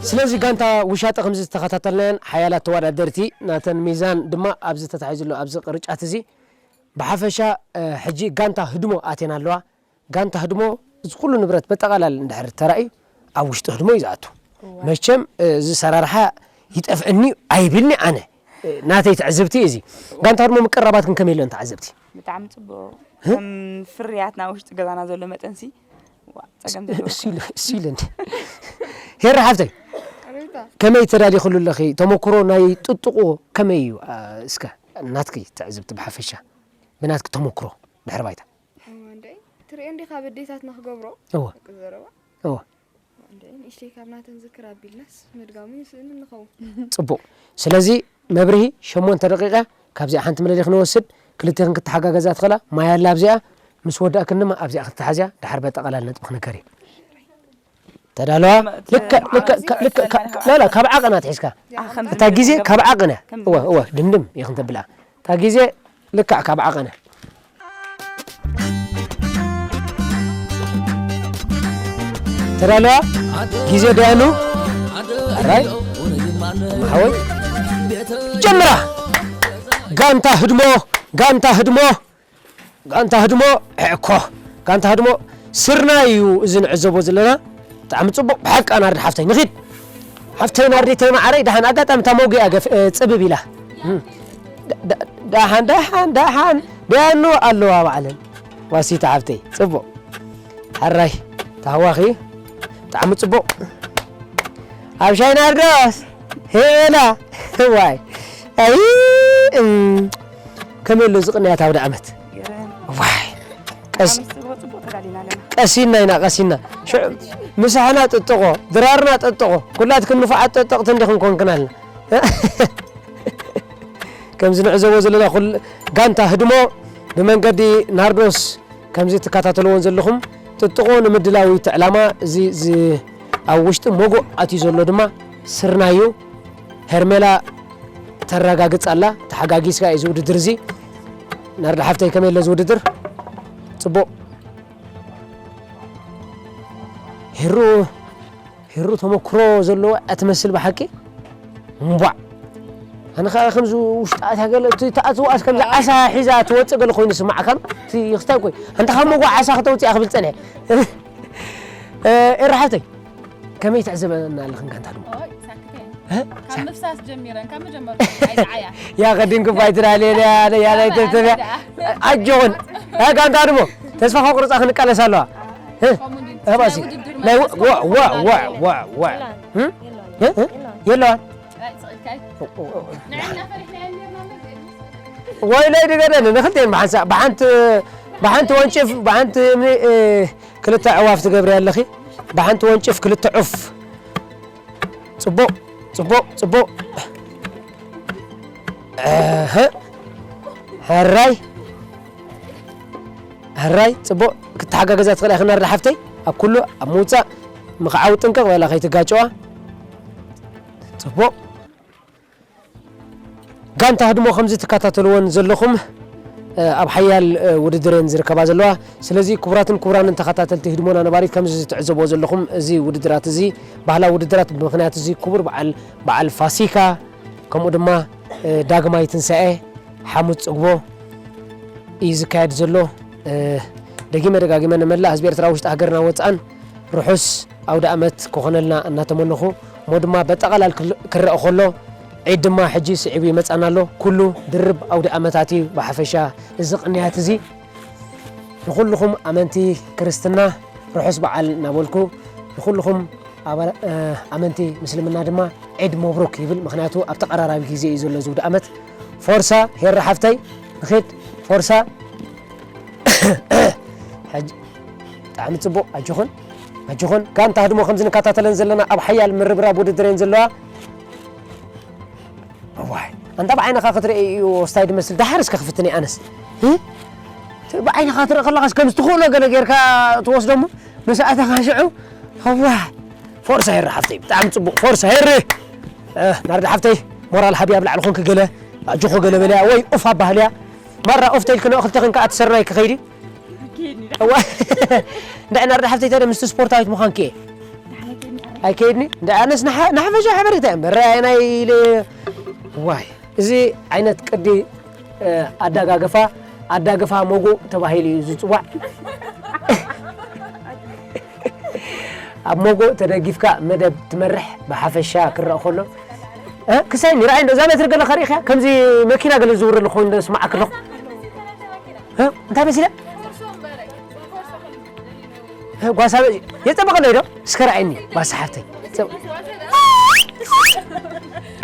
ስለዚ ጋንታ ውሻጠ ከምዚ ዝተኸታተልናየን ሓያላት ተወዳደርቲ ናተን ሚዛን ድማ ኣብዚ ተታሒዙ ኣሎ፣ ኣብዚ ቅርጫት እዚ። ብሓፈሻ፣ እ፣ ሕጂ ጋንታ ህድሞ ኣትየን ኣለዋ። ጋንታ ህድሞ እዚ ኩሉ ንብረት በጠቓላል እንድሕር ተራእዩ ኣብ ውሽጢ ህድሞ እዩ ዝኣቱ። እወ። መቸም፣ እ፣ እዚ ሰራርሓ ይጠፍእኒ ኣይብልኒ ኣነ። እ፣ ናተይ ትዕዝብቲ እዚ። ጋንታ ህድሞ ምቅርራባትክን ከመይ ኢለን ተዓዘብቲ? ብጣዕሚ ጽቡቕ። እ? ከም ፍርያትና ውሽጢ ገዛና ዘሎ መጠንሲ፣ ዋ፣ ጸገም ዘለዎ እሱ ኢሉ፣ እሱ ኢሉ እንደ። ሄራ ሓፍተይ፣ ኣቤታ። ከመይ ተዳሊኽሉ ኣለኺ? ተመኩሮ ናይ ጥጥቆ ከመይ እዩ? አ፣ እስከ ናትኪ ትዕዝብቲ ብሓፈሻ፣ ብናትኪ ተመኩሮ ድሕሪ ባይታ። እዋ፣ እንደ ትርእዮ እንዲኻ በዴታትና ክገብሮ? እወ። ደቂ ዘረባ? እወ። እንደ ንእሽተይ ካብ ናተን ዝክር ኣቢልናስ ምድጋሙ ይስእን ንኸውን። ጽቡቕ። ስለዚ መብርሂ ሸሞንተ ደቂቃ፣ ካብዚኣ ሓንቲ ምለሊ ክንወስድ፣ ክልቴኽን ክትሓጋገዛ ትኽእላ። ማይ ኣላ ኣብዚኣ፣ ምስ ወዳእክን ድማ ኣብዚኣ ክትሓዝያ፣ ድሓር በጠቓላል ነጥቢ ክንከር እዩ። ተዳለዋ? መ-፣ ልክዕ፣ ልክዕ፣ ኣብዚ ልክዕ፣ ወሰን ካ-፣ መርሃ ላላ፣ ካብ ዓቐና ትሒዝካ። ኣ፣ ከምዚ እታ ግዜ ገባ-፣ ካብ ዓቐነ። ከምዚ እወ፣ እወ፣ ድምድም ኢኽን ተብላ። እታ ግዜ ልክዕ ካብ ዓቐነ። ተዳለዋ? ግዜ ደያኑ? ኣራይ? ማሓወይ? ጀምራ! ጋንታ ህድሞ! ጋንታ ህድሞ! ጋንታ ህድሞ! እኮ! ጋንታ ህድሞ! ስርናይ እዩ እዚ ንዕዘቦ ዘለና። ብጣዕሚ ጽቡቕ። ብሓቂ ኣናርዲ ሓፍተይ። ንኺድ! ሓፍተይ ናርዲተይ መዓረይ፣ ደሓን ኣጋጣሚ እታ መጉያ ገፍ-፣ እ፣ ጽብብ ኢላ። እም። ዳ-፣ ዳ-፣ ደሓን፣ ደሓን፣ ደሓን። ደያኑ ኣለዋ ባዕለን። ዋሲታ ሓፍተይ። ጽቡቕ። ሕራይ። ታህዋኺ። ብጣዕሚ ጽቡቕ። ኣብ ሻይ ናርዶስ። ሄላ። ዋይ። ኣይ፣ እም። ከመይ ኣሎ እዚ ቅንያት ኣውደ ዓመት? ይገርም። ዋይ። ቀስ-፣ ብጣዕሚ ጽቡቕ፣ ጽቡቕ ተዳሊና ኣለና። ቀሲና ኢና፣ ቀሲና። ሽዑ ምሳሕና ጥጥቖ፣ ድራርና ጥጥቖ፣ ኩላትክን ንፉዓት ጠጠቕቲ እንዲኽን ኮንክናልና። ከምዚ ንዕዘቦ ዘለና ኩል-፣ ጋንታ ህድሞ ብመንገዲ ናርዶስ ከምዚ ትከታተልዎን ዘለኹም ጥጥቖ ንምድላው እቲ ዕላማ እዚ፣ እዚ ኣብ ውሽጢ መጎእ ኣትዩ ዘሎ ድማ ስርናይ እዩ። ሄርሜላ ተረጋግጽ ኣላ፣ ተሓጋጊዝካ እዩ እዚ ውድድር እዚ። ናርዲ ሓፍተይ ከመይ ኣሎ እዚ ውድድር? ጽቡቕ። ሄሩ፣ ሄሩ ተመክሮ ዘለዎ እያ ትመስል ብሓቂ። እምቧዕ። ኣነ ኸኣ ከምዚ ውሽጢ ኣትያ ገለ እቲ ትኣትዋስ ከምዚ ዓሳ ሒዛ ትወጽእ ገለ ኮይኑ ይስምዓካ። እቲ ክስታይ ኮይ። ኣንታ ካብ መጎእ ዓሳ ከተውጽእ እያ ክብል ጸኒሐ። እ፣ ኤረ ሓፍተይ፣ ከመይ ትዕዘበና ኣለኽን ጋንታ ህድሞ? ኦይ፣ ሳክተይ። እ? ካብ ምፍሳስ ጀሚረን፣ ካብ መጀመርታ ኣይዝዓያ። ያ ቀዲምኩ ባይ ትዳልየ፣ ያ፣ ያ፣ ናይ ተብተብያ። ኣጆኹን። እ፣ ጋንታ ህድሞ፣ ተስፋ ከቑርጻ ክንቃለስ ኣለዋ። እ? ከምኡ እንዲ-፣ እባሲ። ናይ ውድድር ናይ ወ-፣ መንፈስ ወ-፣ ወ-፣ ከምኡ ወ-፣ ወ-፣ ወ-፣ እ? እ? እ? የለዋን። ኣይ፣ ስቕ ኢልካ። ኦ፣ ኦ፣ ኦ። ንዕና ፈሪሕና የልኔርና እምበር ዘይብሉ። ወይለይ ድገደኒ፣ ንኽልቴን ብሓንሳ-፣ ብሓንቲ፣ ብሓንቲ ወንጭፍ፣ ብሓንቲ እምኒ፣ እ፣ ክልተ ኣዕዋፍ ትገብሪ ኣለኺ። ብሓንቲ ወንጭፍ ክልተ ዑፍ። ጽቡቕ፣ ጽቡቕ፣ ጽቡቕ። እህ። ሕራይ፣ ሕራይ፣ ጽቡቕ። ክትሓጋገዛ ትኽእላ ኢኺ ናርዳ ሓፍተይ። ኣብ ኩሉ፣ ኣብ ምውጻእ፣ ምኽዓው ጥንቅቕ በላ ከይትጋጨዋ። ጽቡቕ። ጋንታ ህድሞ ከምዚ ትከታተልወን ዘለኹም፣ እ፣ ኣብ ሓያል፣ እ፣ ውድድር እየን ዝርከባ ዘለዋ። ስለዚ ክቡራትን ክቡራንን ተኸታተልቲ ህድሞና ነባሪት፣ ከምዚ ትዕዘብዎ ዘለኹም፣ እዚ ውድድራት እዚ ባህላዊ ውድድራት ብምኽንያት እዚ ክቡር በዓል፣ በዓል ፋሲካ፣ ከምኡ ድማ፣ እ፣ ዳግማይ ትንሳኤ፣ ሓሙስ ጽግቦ እዩ ዝካየድ ዘሎ። እ፣ ደጊመ ደጋጊመ ንመላእ ህዝቢ ኤርትራ ውሽጢ ሃገርና ወጻእን ርሑስ ኣውደ ኣመት ክኾነልና እናተመነኹ፣ እሞ ድማ በጠቓላል ክል-፣ ክረአ ከሎ፣ ዒድ ድማ ሕጂ ስዒቡ ይመጻና ኣሎ። ኩሉ ድርብ ኣውደ ኣመታት እዩ። ብሓፈሻ እዚ ቅንያት እዚ ንኹልኹም ኣመንቲ ክርስትና ርሑስ በዓል እናበልኩ፣ ንኹልኹም ኣባል-፣ እ፣ ኣመንቲ ምስልምና ድማ ዒድ መብሩክ ይብል። ምኽንያቱ ኣብ ተቐራራቢ ግዜ እዩ ዘሎ እዚ ኣውደ ኣመት። ፎርሳ ሄራ ሓፍተይ፣ ንኺድ ፎርሳ። ሕጂ ብጣዕሚ ጽቡቕ። ኣጆኹን፣ ኣጆኹን። ጋንታ ህድሞ ከምዚ ንከታተለን ዘለና ኣብ ሓያል ምርብራብ ውድድር እየን ዘለዋ። እዋይ፣ ኣንታ ብዓይንኻ ክትርኢ እዩ ወስታይ ድመስል። ደሓር እስከ ክፍትን እየ ኣነስ። እ? ብዓይንኻ ትርኢ ከለኻስ ከምዚ ትኽእሎ ገለ ጌርካ ትወስዶ እሞ፣ መሳእተኻ ሽዑ፣ እዋይ። ፎርሳ ሄሪ ሓፍተይ፣ ብጣዕሚ ጽቡቕ። ፎርሳ ሄሪ። እ፣ ናርዲ ሓፍተይ፣ ሞራል ሃብያ ኣብ ላዕሊ ኾንኪ ገለ፣ ኣጆኹ ገለ በልያ፣ ወይ ኡፍ ኣባህልያ። ማራ ኡፍ ተይልክኖ፣ ክልተ ኾንካ ኣቲ ስርናይ ክኸይድ እዩ። እዋ፣ እንዳ ናርዲ ሓፍተይ፣ ተደ ምስቲ ስፖርታዊት ምዃንኪ እየ። ኣይከይድኒ? እንዳ ኣነስ ንሓ-፣ ንሓፈሻ ሓበሬታ እየ እምበር፣ ኣይ ናይ ኢለ፣ ዋይ። እዚ ዓይነት ቅዲ፣ እ፣ ኣዳጋግፋ፣ ኣዳግፋ ሞጎእ ተባሂሉ እዩ ዝጽዋዕ። ኣብ ሞጎእ ተደጊፍካ መደብ ትመርሕ ብሓፈሻ ክረኣ ከሎ፣ እ፣ ክሳይ ንርኣይ እንዶ እዛ በትሪ ገለ ከርእኽያ፣ ከምዚ መኪና ገለ ዝዝውረሉ ኮይኑ እንዶ ስማዓክ ኣለኹ። እ፣ እንታይ መሲለ? እ፣ ጓሳ የጸበቐ ዶ? እስከ ረኣየኒ፣ ጓሳ ሓፍተይ። ጸብ-፣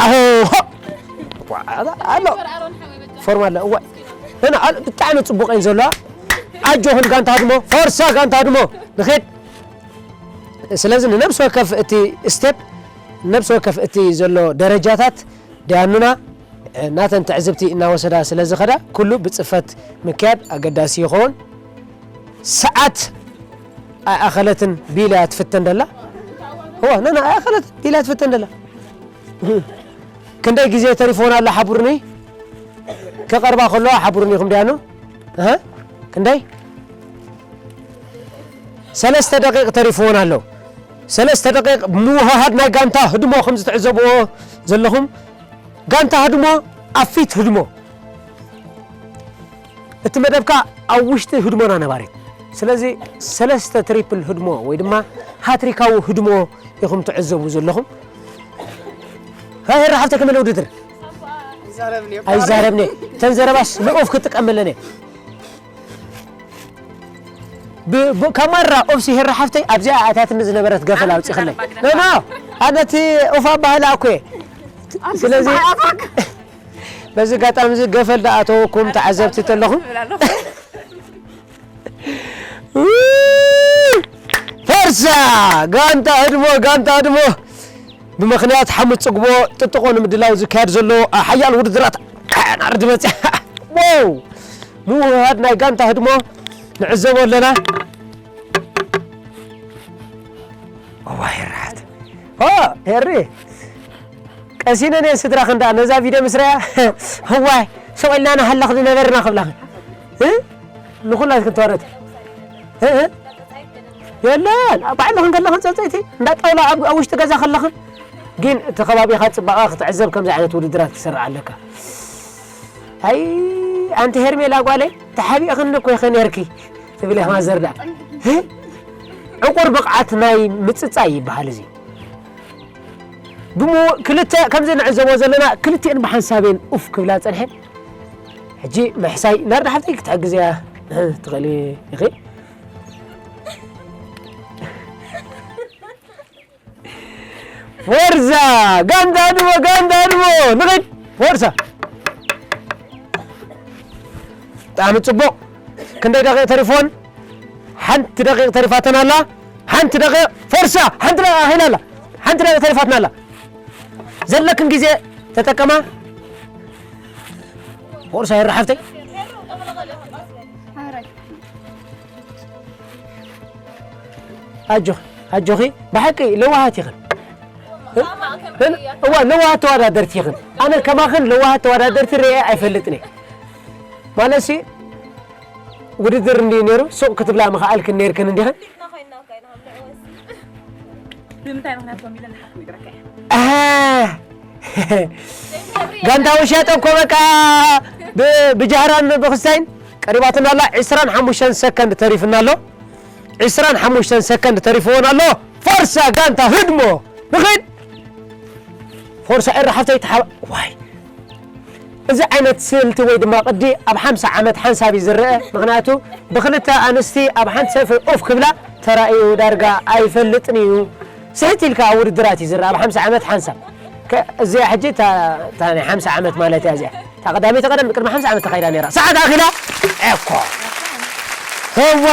ኣሆ፣ ሆ! ዋ፣ ኣሎ። ፎርም ኣሎ፣ እዋ። እና፣ ኣል-፣ ብጣዕሚ ጽቡቕ እየን ዘለዋ። ኣጆኹም ጋንታ ህድሞ፣ ፎርሳ ጋንታ ህድሞ። ንኸይድ። ስለዚ ንነብሲ ወከፍ እቲ ስቴፕ፣ ነብሲ ወከፍ እቲ ዘሎ ደረጃታት ደያኑና፣ እ፣ ናተን ትዕዝብቲ እናወሰዳ ስለ ዝኸዳ፣ ኩሉ ብጽፈት ምክያድ ኣገዳሲ ይኸውን። ሰዓት ኣይኣኸለትን ቢላ እያ ትፍተን ደላ። እዋ፣ ነና ኣይኣኸለትን ቢላ እያ ትፍተን ደላ። ክንደይ ግዜ ተሪፎን ኣሎ ሓቡርኒ? ክቐርባ ከለዋ ሓቡርኒ ኢኹም ደያኑ? እህ? ክንደይ? ሰለስተ ደቂቕ ተሪፍዎን ኣሎ። ሰለስተ ደቂቕ ምውህሃድ ናይ ጋንታ ህድሞ ከም ዝትዕዘብዎ ዘለኹም፣ ጋንታ ህድሞ ኣብ ፊት ህድሞ። እቲ መደብካ ኣብ ውሽጢ ህድሞና ነባሪት። ስለዚ ሰለስተ ትሪፕል ህድሞ ወይ ድማ ሃትሪካዊ ህድሞ ኢኹም ትዕዘቡ ዘለኹም። ሃይ፣ ሄራ ሓፍተይ፣ ከመይ ውድድር? ኣይዛረብን እየ። እተን ዘረባስ ንኡፍ ክጥቀመለን እየ። ብ-፣ ብ-፣ ከማራ ኦፍሲ ሄራ ሓፍተይ ኣብዚኣ ኣትያትኒ ዝነበረት ገፈል ኣውጺኽለይ። ኖ፣ ኖ፣ ኣነ እቲ ኡፍ ኣባህላ እኮ እየ። ስለዚ በዚ ኣጋጣሚ እዚ ገፈል ደኣ ተወኩም ተዓዘብቲ ተለኹም። ፈርሳ! ጋንታ ህድሞ፣ ጋንታ ህድሞ! ብምኽንያት ሓሙስ ጽግቦ ጥጥቖ ንምድላው ዝካየድ ዘሎ ሓያል ውድድራት ኣናርድ መጽያ። ዋው! ምውህሃድ ናይ ጋንታ ህድሞ ንዕዘቦ ኣለና። እዋ ሄርሓት። ኦ፣ ሄሪ። ቀሲነን እየን ስድራኽን ደኣ ነዛ ቪድዮ ምስ ረኣያ፣ እዋይ፣ ስቕ ኢልና ንሃልኽ ዝነበርና ክብላኽን። እ? ንኹላትክን ተዋረድ። እ፣ እ? የለን፣ ኣብ ባዕልኽን ከለኽን ጸጸይቲ፣ እንዳ ጣውላ ኣብ፣ ኣብ ውሽጢ ገዛ ከለኽን። ግን እቲ ከባቢኻ ጽባቐ ክትዕዘብ ከምዚ ዓይነት ውድድራት ክስራዕ ኣለካ። ኣይ፣ ኣንቲ ሄርሜላ ጓለይ፣ ተሓቢእኽኒ እኮ ኢኺ ኔርኪ፣ ትብል እያ ማዘር ደኣ። እ? ዕቑር ብቕዓት ናይ ምጽጻይ ይበሃል እዚ። ብሙ-፣ ክልተ፣ ከምዚ ንዕዘቦ ዘለና፣ ክልቲኤን ብሓንሳብ እየን ኡፍ ክብላ ጸንሐን። ሕጂ ምሕሳይ፣ ናርዳ ሓፍተይ ክትሕግዝያ ትኽእሊ ኢኺ። ፎርዛ! ጋንታ ኣድሞ፣ ጋንታ ኣድሞ! ንኺድ! ፎርሳ! ብጣዕሚ ጽቡቕ። ክንደይ ደቂቕ ተሪፎን? ሓንቲ ደቂቕ ተሪፋተን ኣላ። ሓንቲ ደቂቕ፣ ፎርሳ! ሓንቲ ደቂቕ ኣኺላ ኣላ። ሓንቲ ደቂቕ ተሪፋትና ኣላ። ዘለክን ግዜ ተጠቀማ። ፎርሳ ሄራ ሓፍተይ። ኣጆኺ፣ ኣጆኺ፣ ብሓቂ ለዋሃት ኢኽን። እዋ፣ ለዋሃት ተወዳደርቲ ኢኽን። ኣነ ከማኽን ለዋሃት ተወዳደርቲ ርእየ ኣይፈልጥን እየ። ማለትሲ፣ ውድድር እንድዩ ነይሩ፣ ሱቕ ክትብላ ምኸኣልክን ነይርክን እንዲኽን። ንምንታይ ምኽንያት ኮን ኢለ ንሓፍት ነግረካ እየ። ኣህ። ጋንታ ውሻጠ እኮ በቃ ብ-፣ ብጃህራን ብክስታይን ቀሪባትና ኣላ። ዕስራን ሓሙሽተን ሰከንድ ተሪፍና ኣሎ። ዕስራን ሓሙሽተን ሰከንድ ተሪፍዎን ኣሎ። ፎርሳ ጋንታ ህድሞ። ንኺድ። ፎርሳ ኤረ ሓፍተይ ተሓባ-፣ ዋይ። እዚ ዓይነት ስልቲ ወይ ድማ ቅዲ ኣብ ሓምሳ ዓመት ሓንሳብ እዩ ዝረአ። ምኽንያቱ ብኽልተ ኣንስቲ ኣብ ሓንቲ ሰልፊ ኡፍ ክብላ ተራእዩ ዳርጋ ኣይፈልጥን እዩ። ስሕት ኢልካ ኣብ ውድድራት እዩ ዝረአ፣ ኣብ ሓምሳ ዓመት ሓንሳብ። ከ-፣ እዚኣ ሕጂ እታ፣ እታ ናይ ሓምሳ ዓመት ማለት እያ እዚኣ። እታ ቀዳመይቲ ቀደም ቅድሚ ሓምሳ ዓመት ተኻይዳ ነይራ። ሰዓት ኣኺላ እኮ። እዋ።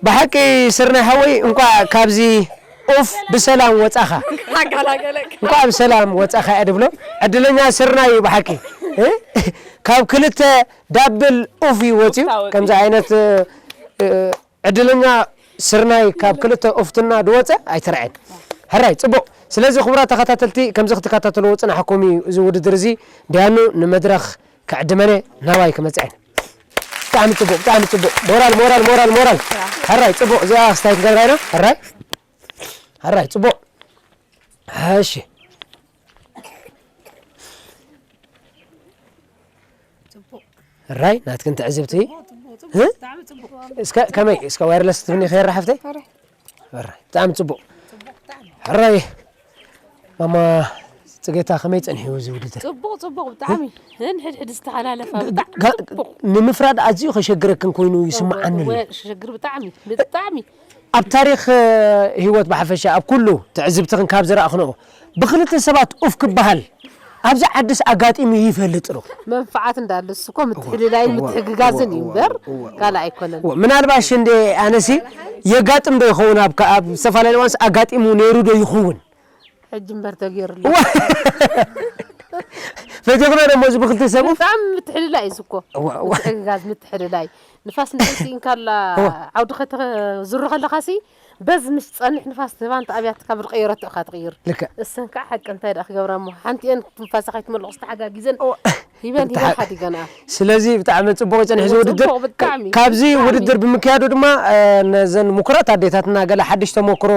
ብሓቂ ስርናይ ሓወይ፣ እንኳዕ ካብዚ ኡፍ ብሰላም ወጻኻ። ኣጋላገለክ። እንኳዕ ብሰላም ወጻኻ እየ ድብሎ። ዕድለኛ ስርናይ እዩ ብሓቂ። እ? ካብ ክልተ ዳብል ኡፍ እዩ ወጺኡ። ኡፍ ታወቂ። ከምዚ ዓይነት፣ እ፣ እ፣ ዕድለኛ ስርናይ ካብ ክልተ ኡፍትና ድወጸ ኣይተረኣየን። ሕራይ፣ ጽቡቕ። ስለዚ ክቡራት ተኸታተልቲ፣ ከምዚ ክትከታተልዎ ዝጸናሕኩም እዩ እዚ ውድድር እዚ። ዲያኑ ንመድረኽ ክዕድመን እየ፣ ናባይ ክመጽእ እየ። ብጣዕሚ ጽቡቕ፣ ብጣዕሚ ጽቡቕ። ሞራል፣ ሞራል፣ ሞራል፣ ሞራል። ሕራይ፣ ጽቡቕ። እዚኣ ክስታይ ክንገብራ ኢና። ሕራይ። ሕራይ፣ ጽቡቕ። እሺ። ጽቡቕ። ሕራይ፣ ናትክን ትዕዝብቲ። ጽቡቕ፣ ጽቡቕ፣ እ? ብጣዕሚ ጽቡቕ። እስከ ከመይ፣ እስከ ዋይርለስ ትብኒ ኸይራ ሓፍተይ? ሕራይ። ሕራይ፣ ብጣዕሚ ጽቡቕ። ጽቡቕ፣ ብጣዕሚ። ሕራይ። ማማ ጽጌታ፣ ከመይ ጸኒሑ እዚ ውድድር? ጽቡቕ፣ ጽቡቕ፣ ብጣዕሚ። ነንሕድሕድ ዝተሓላለፋ፣ ግ-፣ ብጣዕሚ ጋ-፣ ጽቡቕ። ንምፍራድ ኣዝዩ ከሸግረክን ኮይኑ ይስምዓኒ ኣሎ። እወ፣ ሸግር ብጣዕሚ፣ ብጣዕሚ። ኣብ ታሪኽ፣ እ፣ ህይወት ብሓፈሻ፣ ኣብ ኩሉ ትዕዝብትኽን ካብ ዝረኣኽንኦ፣ ብኽልተ ሰባት ኡፍ ክበሃል ኣብዚ ዓድስ ኣጋጢሙ ይፈልጥ ዶ? መንፍዓት እንዳለስ እኮ ምትሕልላይን እወ፣ ምትሕግጋዝን እወ፣ እዩ እምበር እወ፣ እወ። ካልእ ኣይኮነን። እወ፣ ምናልባሽ እንደ ኣነሲ የጋጥም ዶ ይኸውን? ኣብ ከ-፣ ኣብ ዝተፈላለየ እዋንስ ኣጋጢሙ ነይሩ ዶ ይኸውን? ሕጂ እምበር ተገይሩሉ። እወ። ፈቲኽና ደሞ እዚ ብኽልተ ሰብ ኡፍ? ብጣዕሚ ምትሕልላይ እዩ እኮ። እወ፣ እወ። ምትሕግጋዝ፣ ምትሕልላይ። ንፋስ እንተይስኢንካላ እወ። ዓውዲ ከተዝሩ ከለኻሲ በዚ ምስ ጸንሕ ንፋስ ትህባ፣ እንተ ኣብያትካ ብዝቐየረቶ ኢኻ ትቕይር። ልክዕ። እሰን ከዓ ሓቂ እንታይ ደኣ ክገብራ እሞ፣ ሓንቲኤን ትንፋሳ ከይትመልቑስ ተሓጋጊዘን እወ። ሂበን፣ ሂበን ተሓ-፣ ሓዲገንኣ። ስለዚ ብጣዕሚ ጽቡቕ እዩ ጸኒሑ እዚ እወ፣ ውድድር። ጽቡቕ ብጣዕሚ፣ ካብዚ ብጣዕሚ። ውድድር ብምክያዱ ድማ፣ እ፣ ነዘን ምኩራት ኣዴታትና ገለ ሓድሽ ተመክሮ፣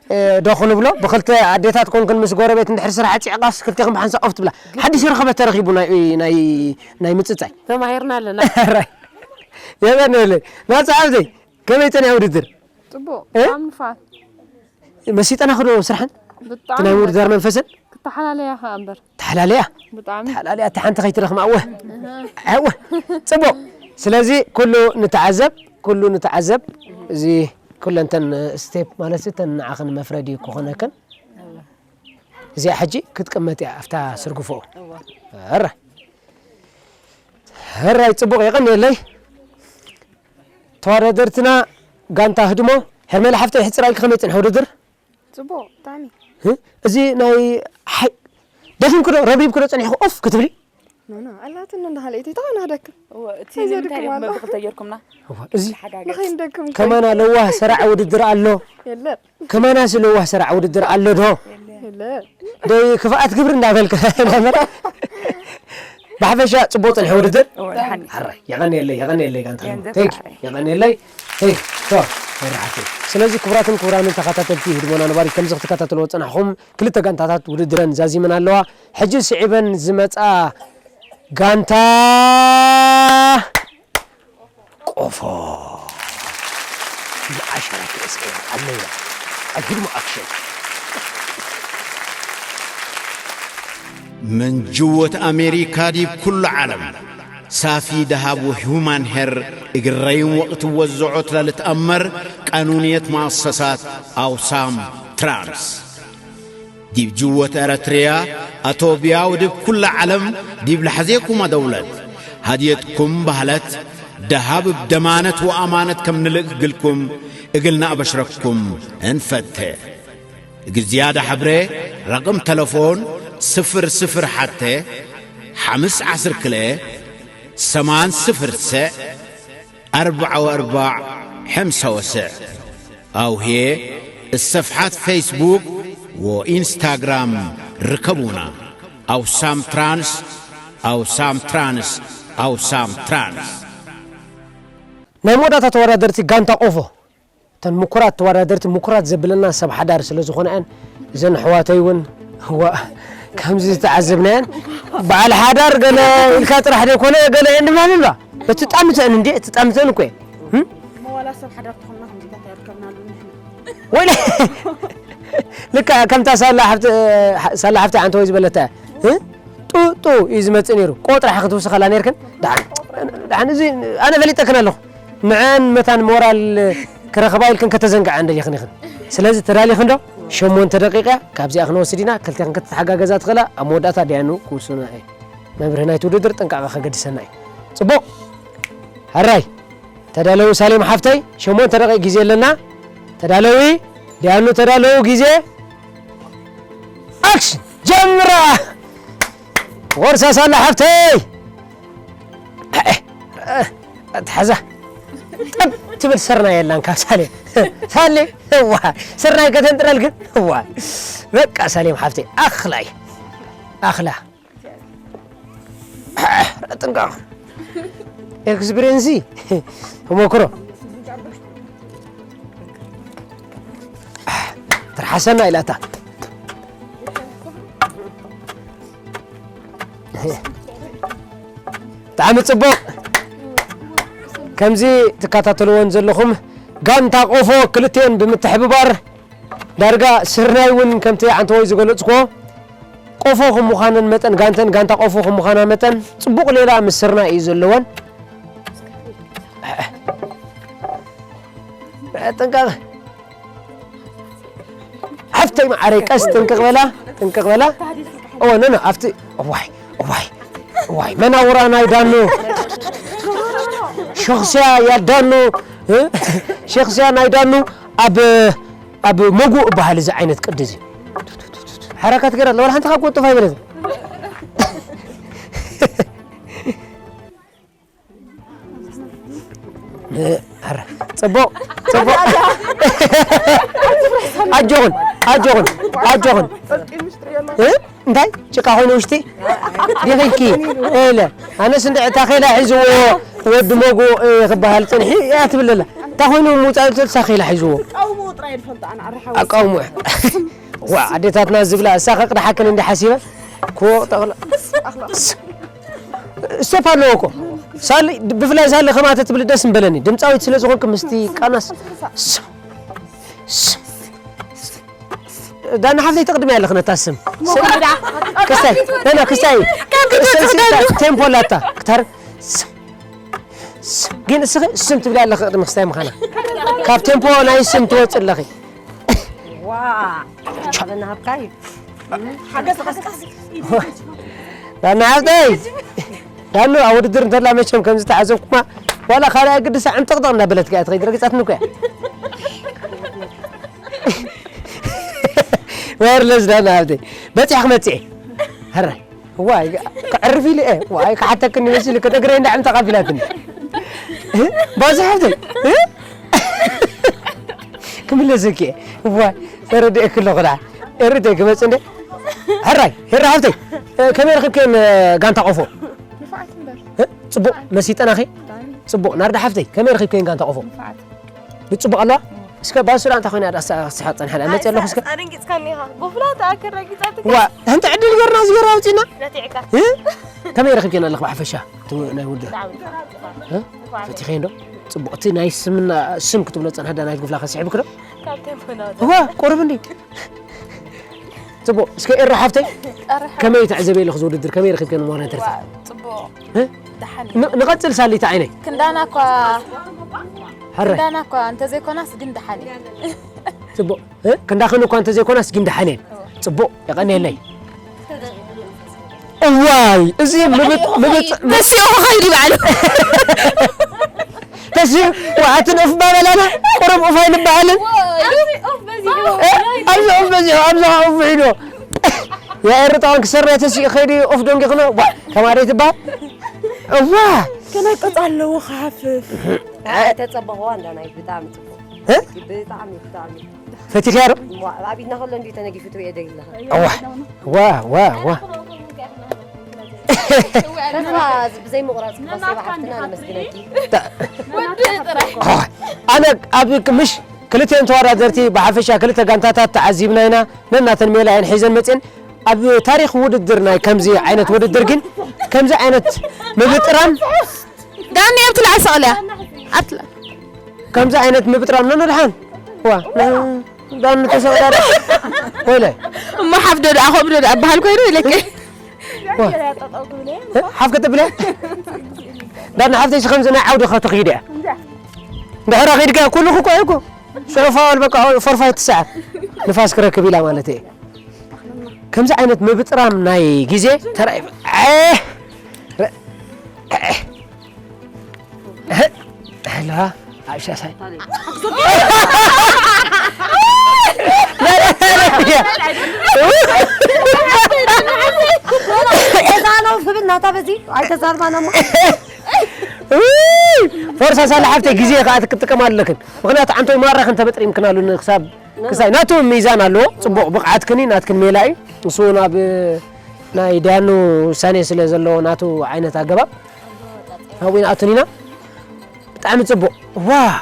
እ፣ ዶ ክንብሎ? ብኽልተ ኣዴታት ኮንክን ምስ ጎረቤት እንድሕር ስራሕ ኣጽዒቓስ ክልቴኽን ብሓንሳእ ኦፍ ትብላ። ሓድሽ ረኸበት ተረኺቡ ናይ፣ ናይ፣ ናይ ምጽጻይ። ተማሂርና ኣለና። ራይ። የቐንየለይ። ናጻ ሓብተይ፣ ከመይ ጸኒሑ ውድድር? ጽቡቕ፣ እ? ብጣዕሚ ንፋት። መሲጠናኺ ዶ ስርሐን? ብጣዕሚ እቲ ናይ ምውድዳር መንፈሰን? ክተሓላለያ ኸኣ እምበር። ተሓላለያ? ብጣዕሚ። ተሓላለያ፣ እታ ሓንቲ ከይትረኽማ፣ እወ። እህ። እወ። ጽቡቕ። ስለዚ ኩሉ ንተዓዘብ፣ ኩሉ ንተዓዘብ። እዚ ኩለንተን ስቴፕ ማለት እተን ንዓኽን መፍረዲ ክኾነክን። እዚኣ ሕጂ ክትቅመጥ እያ ኣብታ ስርግፎ። እወ። ኣረ። ሕራይ ጽቡቕ የቐንየለይ። ተወዳደርትና ጋንታ ህድሞ፣ ሄርሜላ ሓፍተይ ሕጽር ኢልኪ ከመይ ጽንሐ ውድድር? ጽቡቕ፣ ብጣዕሚ። እ? እዚ ናይ ሓይ-፣ ደኺምኪ ዶ፣ ረብሪብኪ ዶ ጸኒሕኪ ኦፍ ክትብሊ? ኖ፣ ኖ፣ ኣላትኒ እንዳ ካልኣይቲ ተኾይና ክደክም። እወ፣ እቲ ኣይዘድክም ንምንታይ ኣሎ። መብርኺ ተጌርኩምና? እዋ፣ እዚ ንሓጋገዝ። ንኸይንደክም ከማና ለዋህ ሰራዕ ውድድር ኣሎ። የለን። ከማናስ ለዋህ ሰራዕ ውድድር ኣሎ ዶ? የለን። ደይ ክፍኣት ግብሪ እንዳበልክ። ብሓፈሻ ጽቡቕ ጽንሐ ውድድር። እወ፣ ደሓን። ሓራይ፣ የቐንየለይ፣ የቐንየለይ ጋንታ። የንዘብ ተንክ ዩ፣ ሓራይ። የቐንየለይ። ተንክ ዩ። ሶ፣ ወራሓት። ስለዚ ክቡራትን ክቡራንን ተኸታተልቲ ህድሞና ነባሪ፣ ከምዚ ክትከታተልዎ ዝጸናሕኩም ክልተ ጋንታታት ውድድረን ዛዚመን ኣለዋ። ሕጂ ስዒበን ዝመጻ ጋንታ ቆፎ። ንዓሸራ ክርእስኤ ኣለና። ኣብ ህድሞ ኣክሽን። من جوة أمريكا ديب كل عالم. صافي دهب وهيومان هير إجرين وقت وزعوت للتأمر قانونية مؤسسات أوسام ترانس. ዲብ ጅወት ኤረትርያ፣ ኣቶብያ ወድብ ኩላ ዓለም ዲብ ለሐዜኩማ ደውለት፣ ሃድየትኩም ባህለት ደሃብ እብ ደማነት ወኣማነት ከም ንልእክ እግልኩም እግልና ኣበሽረኩም እንፈቴ። እግል ዝያዳ ሐብሬ፣ ረቅም ተለፎን፣ ስፍር ስፍር ሐቴ፣ ሐምስ ዐስር ክልኤ፣ ሰማን ስፍር ሰዕ፣ ኣርባዕ ወኣርባዕ ሕምሳ ወሰዕ። ኣውሄ እሰፍሓት ፌስቡክ ወኢንስታግራም ርከቡና። ኣውሳም ትራንስ፣ ኣውሳም ትራንስ፣ ኣውሳም ትራንስ። ናይ መወዳእታ ተወዳደርቲ ጋንታ ቆፎ። እተን ምኩራት ተወዳደርቲ፣ ምኩራት ዘብለና ሰብ ሓዳር ስለ ዝኾነአን፣ እዘን ኣሕዋተይ እውን፣ እዋ፣ ከምዚ ዝተዓዘብናየን፣ በዓል ሓዳር ገለ ኢልካ ጥራሕ ዘይኮነ፣ ገለ እየን ድማ ንብላ። እቲ ጣምተን እንዴ፣ እቲ ጣምተን እኮ እየን። እም? መዋላ ሰብ ሓዳር ተኾንና ከምዚታት ኣይርከብናሉ ንሕና። ወይለ-፣ ልካ ከምታ ሳላ ሓፍቲ-፣ ሳላ ሓፍቲ ዓንተ ወይ ዝበለታ እያ። እ? ጡ፣ ጡ እዩ ዝመጽእ ነይሩ። ቆ ጥራሕ ክትውስኸላ ነይርክን። ደሓን፣ ደሓን፣ እዚ ኣነ ፈሊጠክን ኣለኹ። ንዐን መታን ሞራል ክረኽባ ኢልክን ከተዘንግዐን ደሊኽን ኢኽን። ስለዚ ተዳሊኽን ዶ? ሸሞንተ ደቂቃ ካብዚኣ ክንወስድ ኢና። ክልቴኽን ክትተሓጋገዛ ትኽእላ። ኣብ መወዳእታ ዲያኑ ክውስና እየ። መምርሒ ናይቲ ውድድር ጥንቃቐ ከገድሰና እዩ። ጽቡቕ። ሕራይ። ተዳለዉ ሳሌም ሓፍተይ፣ ሸሞንተ ደቂቕ ግዜ ኣለና። ተዳለዊ፣ ዲያኑ ተዳለዉ፣ ግዜ ኣክሽን! ጀምራ! ወርሳ ሳላ ሓፍተይ! ኣትሓዛ። ጠብ ትብል ስርናይ የላን ካብ ሳሌም። ሳሌም፣ እዋ፣ ስርናይ ከተንጥረል ግን፣ እዋ። በቃ ሳሌም ሓፍተይ፣ ኣኽላይ። ኣኽላ። ጥንቃቕ። ኤክስፒሪየንሲ ተሞክሮ። ትርሓሰና ኢላታ። ብጣዕሚ ጽቡቕ። ከምዚ ትከታተልዎን ዘለኹም ጋንታ ቆፎ ክልቲኤን ብምትሕብባር ዳርጋ ስርናይ እውን ከምቲ ዓንተወይ ዝገለጽክዎ ቆፎ ከም ምዃነን መጠን፣ ጋንተን ጋንታ ቆፎ ከም ምዃና መጠን፣ ጽቡቕ ሌላ ምስ ስርናይ እዩ ዘለወን። ጥንቃቐ። ሓፍተይ መዓረይ፣ ቀስ ጥንቅቕ በላ፣ ጥንቅቕ በላ። ኦ፣ ኖ፣ ኖ፣ ኣብቲ፣ እዋይ፣ እዋይ፣ እዋይ፣ መናውራ ናይ ዳኑ። ሸኽስያ ያ ዳኑ፣ እ? ሸኽስያ ናይ ዳኑ ኣብ፣ ኣብ መጉ እበሃል እዚ ዓይነት ቅዲ እዚ። ሓረካት ገይራ፣ ወላ ሓንቲ ካብ ቁጥፍ ኣይበለትን። እ፣ ኣረ፣ ጽቡቕ፣ ጽቡቕ። ኣጆኹን፣ ኣጆኹን፣ ኣጆኹን። እ? እንታይ? ጭቃ ኮይኑ ውሽጢ? ዲኺኪ? እለ። ኣነስ እንደ ታኼላ ሒዝዎ ወዲ መጉ፣ እ፣ ክበሃል ጽንሒ እያ ትብል ኣላ። እንታይ ኮይኑ ምውጻእ ዝብል ታኼላ ሒዝዎ? ተቃውሞ ጥራይ ዝፈልጦ ኣነ ኣረ ሓወስ። ኣቃውሞ። ዋ፣ ኣዴታትና ዝብላ፣ እሳ ከቅድሓክን እንዲ ሓሲበ፣ ክወቕ ጠቕላ። ስቶፕ ኣለዎ እኮ። ሳሊ፣ ብፍላይ ሳሊ ከማተ ትብል ደስ ምበለኒ። ድምጻዊት ስለ ዝኾንክ ምስቲ ቃናስ። ስ-፣ ስ-፣ ዳና ሓፍተይ ትቕድሚ ኣለኽ ነታ ስም። ስም። ክስታይ፣ ዳና ክስታይ። ክስታይ፣ ክስታይ፣ ቴምፖ ኣላታ። ክታር፣ ስ-፣ ስ-፣ ግን እስኺ ስም ትብሊ ኣለኺ ቅድሚ ክስታይ ምዃና። ካብ ቴምፖ ናይ ስም ትወጽእ ኣለኺ። ዋ፣ ሓበና ሃብካ እዩ። ሓገዝ፣ ሓገዝ። ዳና ሓፍተይ። ዳኑ ኣብ ውድድር እንተላ መቸም ከም ዝተዓዘብኩማ፣ ዋላ ካልኣይ ግዲ ሳዕ እንጠቕጠቕ እንዳበለት ከኣ ትኸይድ ረጊጻትኒ እኮ እያ። ዋየርለስ ዳና ሓፍተይ። በጺሕ ክመጽእ እየ። ሕራይ። ዋይ፣ ከዕርፍ ኢለ እየ። ዋይ፣ ክሓተክኒ መሲሉ፣ ከደግረይ እንዳ ዕምጠቕ ኣቢላትኒ። እ? ባዚ ሓፍተይ። እ? ክምለሰኪ እየ። ዋይ፣ ተረዲኤኪ ኣለኹ ደኣ። ኤሪ ተይ ክመጽእ እንደ። ሕራይ፣ ሄራ ሓፍተይ። እ፣ ከመይ ረኺብክየን፣ እ፣ ጋንታ ቆፎ? ንፉዓት እምበር። እ? ጽቡቕ መሲጠናኺ? ብጣዕሚ። ጽቡቕ። ናርዳ ሓፍተይ፣ ከመይ ረኺብክየን ጋንታ ቆፎ? ንፉዓት። ብጽቡቕ ኣለዋ? እስከ ባሱራ እንታይ ኮይና ደኣ ክስሕቕ ጸንሐ ደኣ? መጽእ ኣለኹ እስከ። ኣደንጊጽካኒ ኢኻ። ጎፍላ ተኣክል ረጊጻትካ። ዋ፣ እንተ ዕድል ገርና ዝገራ ኣውጺና። ነቲዕካ። እ? ከመይ ረኺብክየን ኣለኺ ብሓፈሻ? እቲ ናይ ውድድር። ብጣዕሚ። እ? ንፉዓት። ፈቲኸ እንዶ? ጽቡቕ። እቲ ናይ ስምና፣ ስም ክትብሎ ጸንሐ ደኣ ናይ ጎፍላ ከስሕብክ ዶ? ካብ ቴምፖ ናውጽእ። እዋ፣ ቁሩብ እንዲ። ጽቡቕ። እስከ ኤረ ሓፍተይ፣ ኤረ ሓፍተይ። ከመይ ትዕዘብዮ ኣለኺ እዚ ውድድር? ከመይ ረኺብክዮ ንሞራል ተርፋ? ዋ፣ ጽቡቕ። እ? ደሓን እዩ። ን-፣ ንቐጽል ሳሊት ዓይነይ። ክንዳና እኳ፣ ሕረ። ክንዳና እኳ እንተዘይኮናስ ግን ደሓን እዩ። ጽቡቕ። እ? ክንዳኽን እኳ እንተዘይኮናስ ግን ደሓን እየን። እወ። ጽቡቕ። የቐንየለይ። እዋይ፣ እዚ ምብጥ-፣ ምብጥ-፣ ተሲኡ ክኸይድ ይበዓሉ። ተሲኡ፣ ዋ፣ ኣትን ኡፍ ባበላና፣ ቁሩብ ኡፍ ኣይንበሃልን። እ? ኣብዚ ኡፍ በዚሑ፣ ኣብዚ ኡፍ ውሒዱ። ያ ኤርትራውን ክሰርሕ ተሲኡ ከይዱ ኡፍ ደንጊኽኖ። ዋ፣ ተማሪ ትበሃል። እዋ። ክነቅጽ ኣለዎ ክሓፍፍ። ኣይ፣ ተጸበቕዋ እንዳ ናይ ብጣዕሚ ጽቡቕ። እ? ብጣዕሚ፣ ብጣዕሚ። ፈቲኽያ ዶ? እሞ ኣብ ኢድና ከሎ እንድዩ ተነጊፉ ትርእዮ ዶ ኢልኻ? እዋ፣ ዋ፣ ዋ፣ ዋ። ተስፋ ብዘይ ምቑራጽ ክባሰይ ብሓፍትና ነመስግነኪ። ታ-፣ ወዲ ጥራይ። ዋ፣ ኣነ ኣብ ምሽ ክልቲኦም ተወዳደርቲ ብሓፈሻ ክልተ ጋንታታት ተዓዚብና ኢና። ነናተን ሜላ እየን ሒዘን መጽየን። ኣብ ታሪኽ ውድድር ናይ ከምዚ ዓይነት ውድድር ግን ከምዚ ዓይነት ምብጥራን ዳኒ ኣብቲ ላዕሊ ሰቕልያ። ኣብቲ ላ-፣ ከምዚ ዓይነት ምብጥራም ነንድሓን። ዋ፣ ዳኒ ተሰቕላ ዶ? ወይለ። እሞ ሓፍ ዶ ደኣ፣ ከምኡ ዶ ደኣ በሃል ኮይኑ ኢለኪ። ዋ። እ? ሓፍ ከተብለ? ዳኒ ሓፍተይሲ ከምዚ ናይ ዓውዲ ከተኽይድ እያ። እንድሕር ኣኺድካ ኩሉ ክቆየ እኮ። ሽዑ ፋውል በቃ ፎርፋይ ትስዓር። ንፋስ ክረክብ ኢላ ማለት እየ። ከምዚ ዓይነት ምብጥራም ናይ ግዜ ተራእዩ። ኣይ፣ ረ-፣ ኣይ፣ ኣይ፣ ኣይ፣ ها؟ عائشة ساي. እዛ ነው ዝብል ናታ በዚ ኣይተዛርባና እሞ ፎርሳ ሳላ ሓብተይ ግዜ ከዓ ክትጥቀም ኣለክን። ምክንያቱ ዓንቶይ ማራ ክንተበጥሪም ክናሉ ክሳብ ክሳይ ናቱ ሚዛን ኣለዎ። ጽቡቕ ብቕዓትክኒ ናትክን ሜላ እዩ። ንሱ እውን ኣብ ናይ ዳያኑ ውሳኔ ስለ ዘለዎ ናቱ ዓይነት ኣገባብ ኣብኡ ንኣቱን ኢና። ብጣዕሚ ጽቡቕ። ዋው!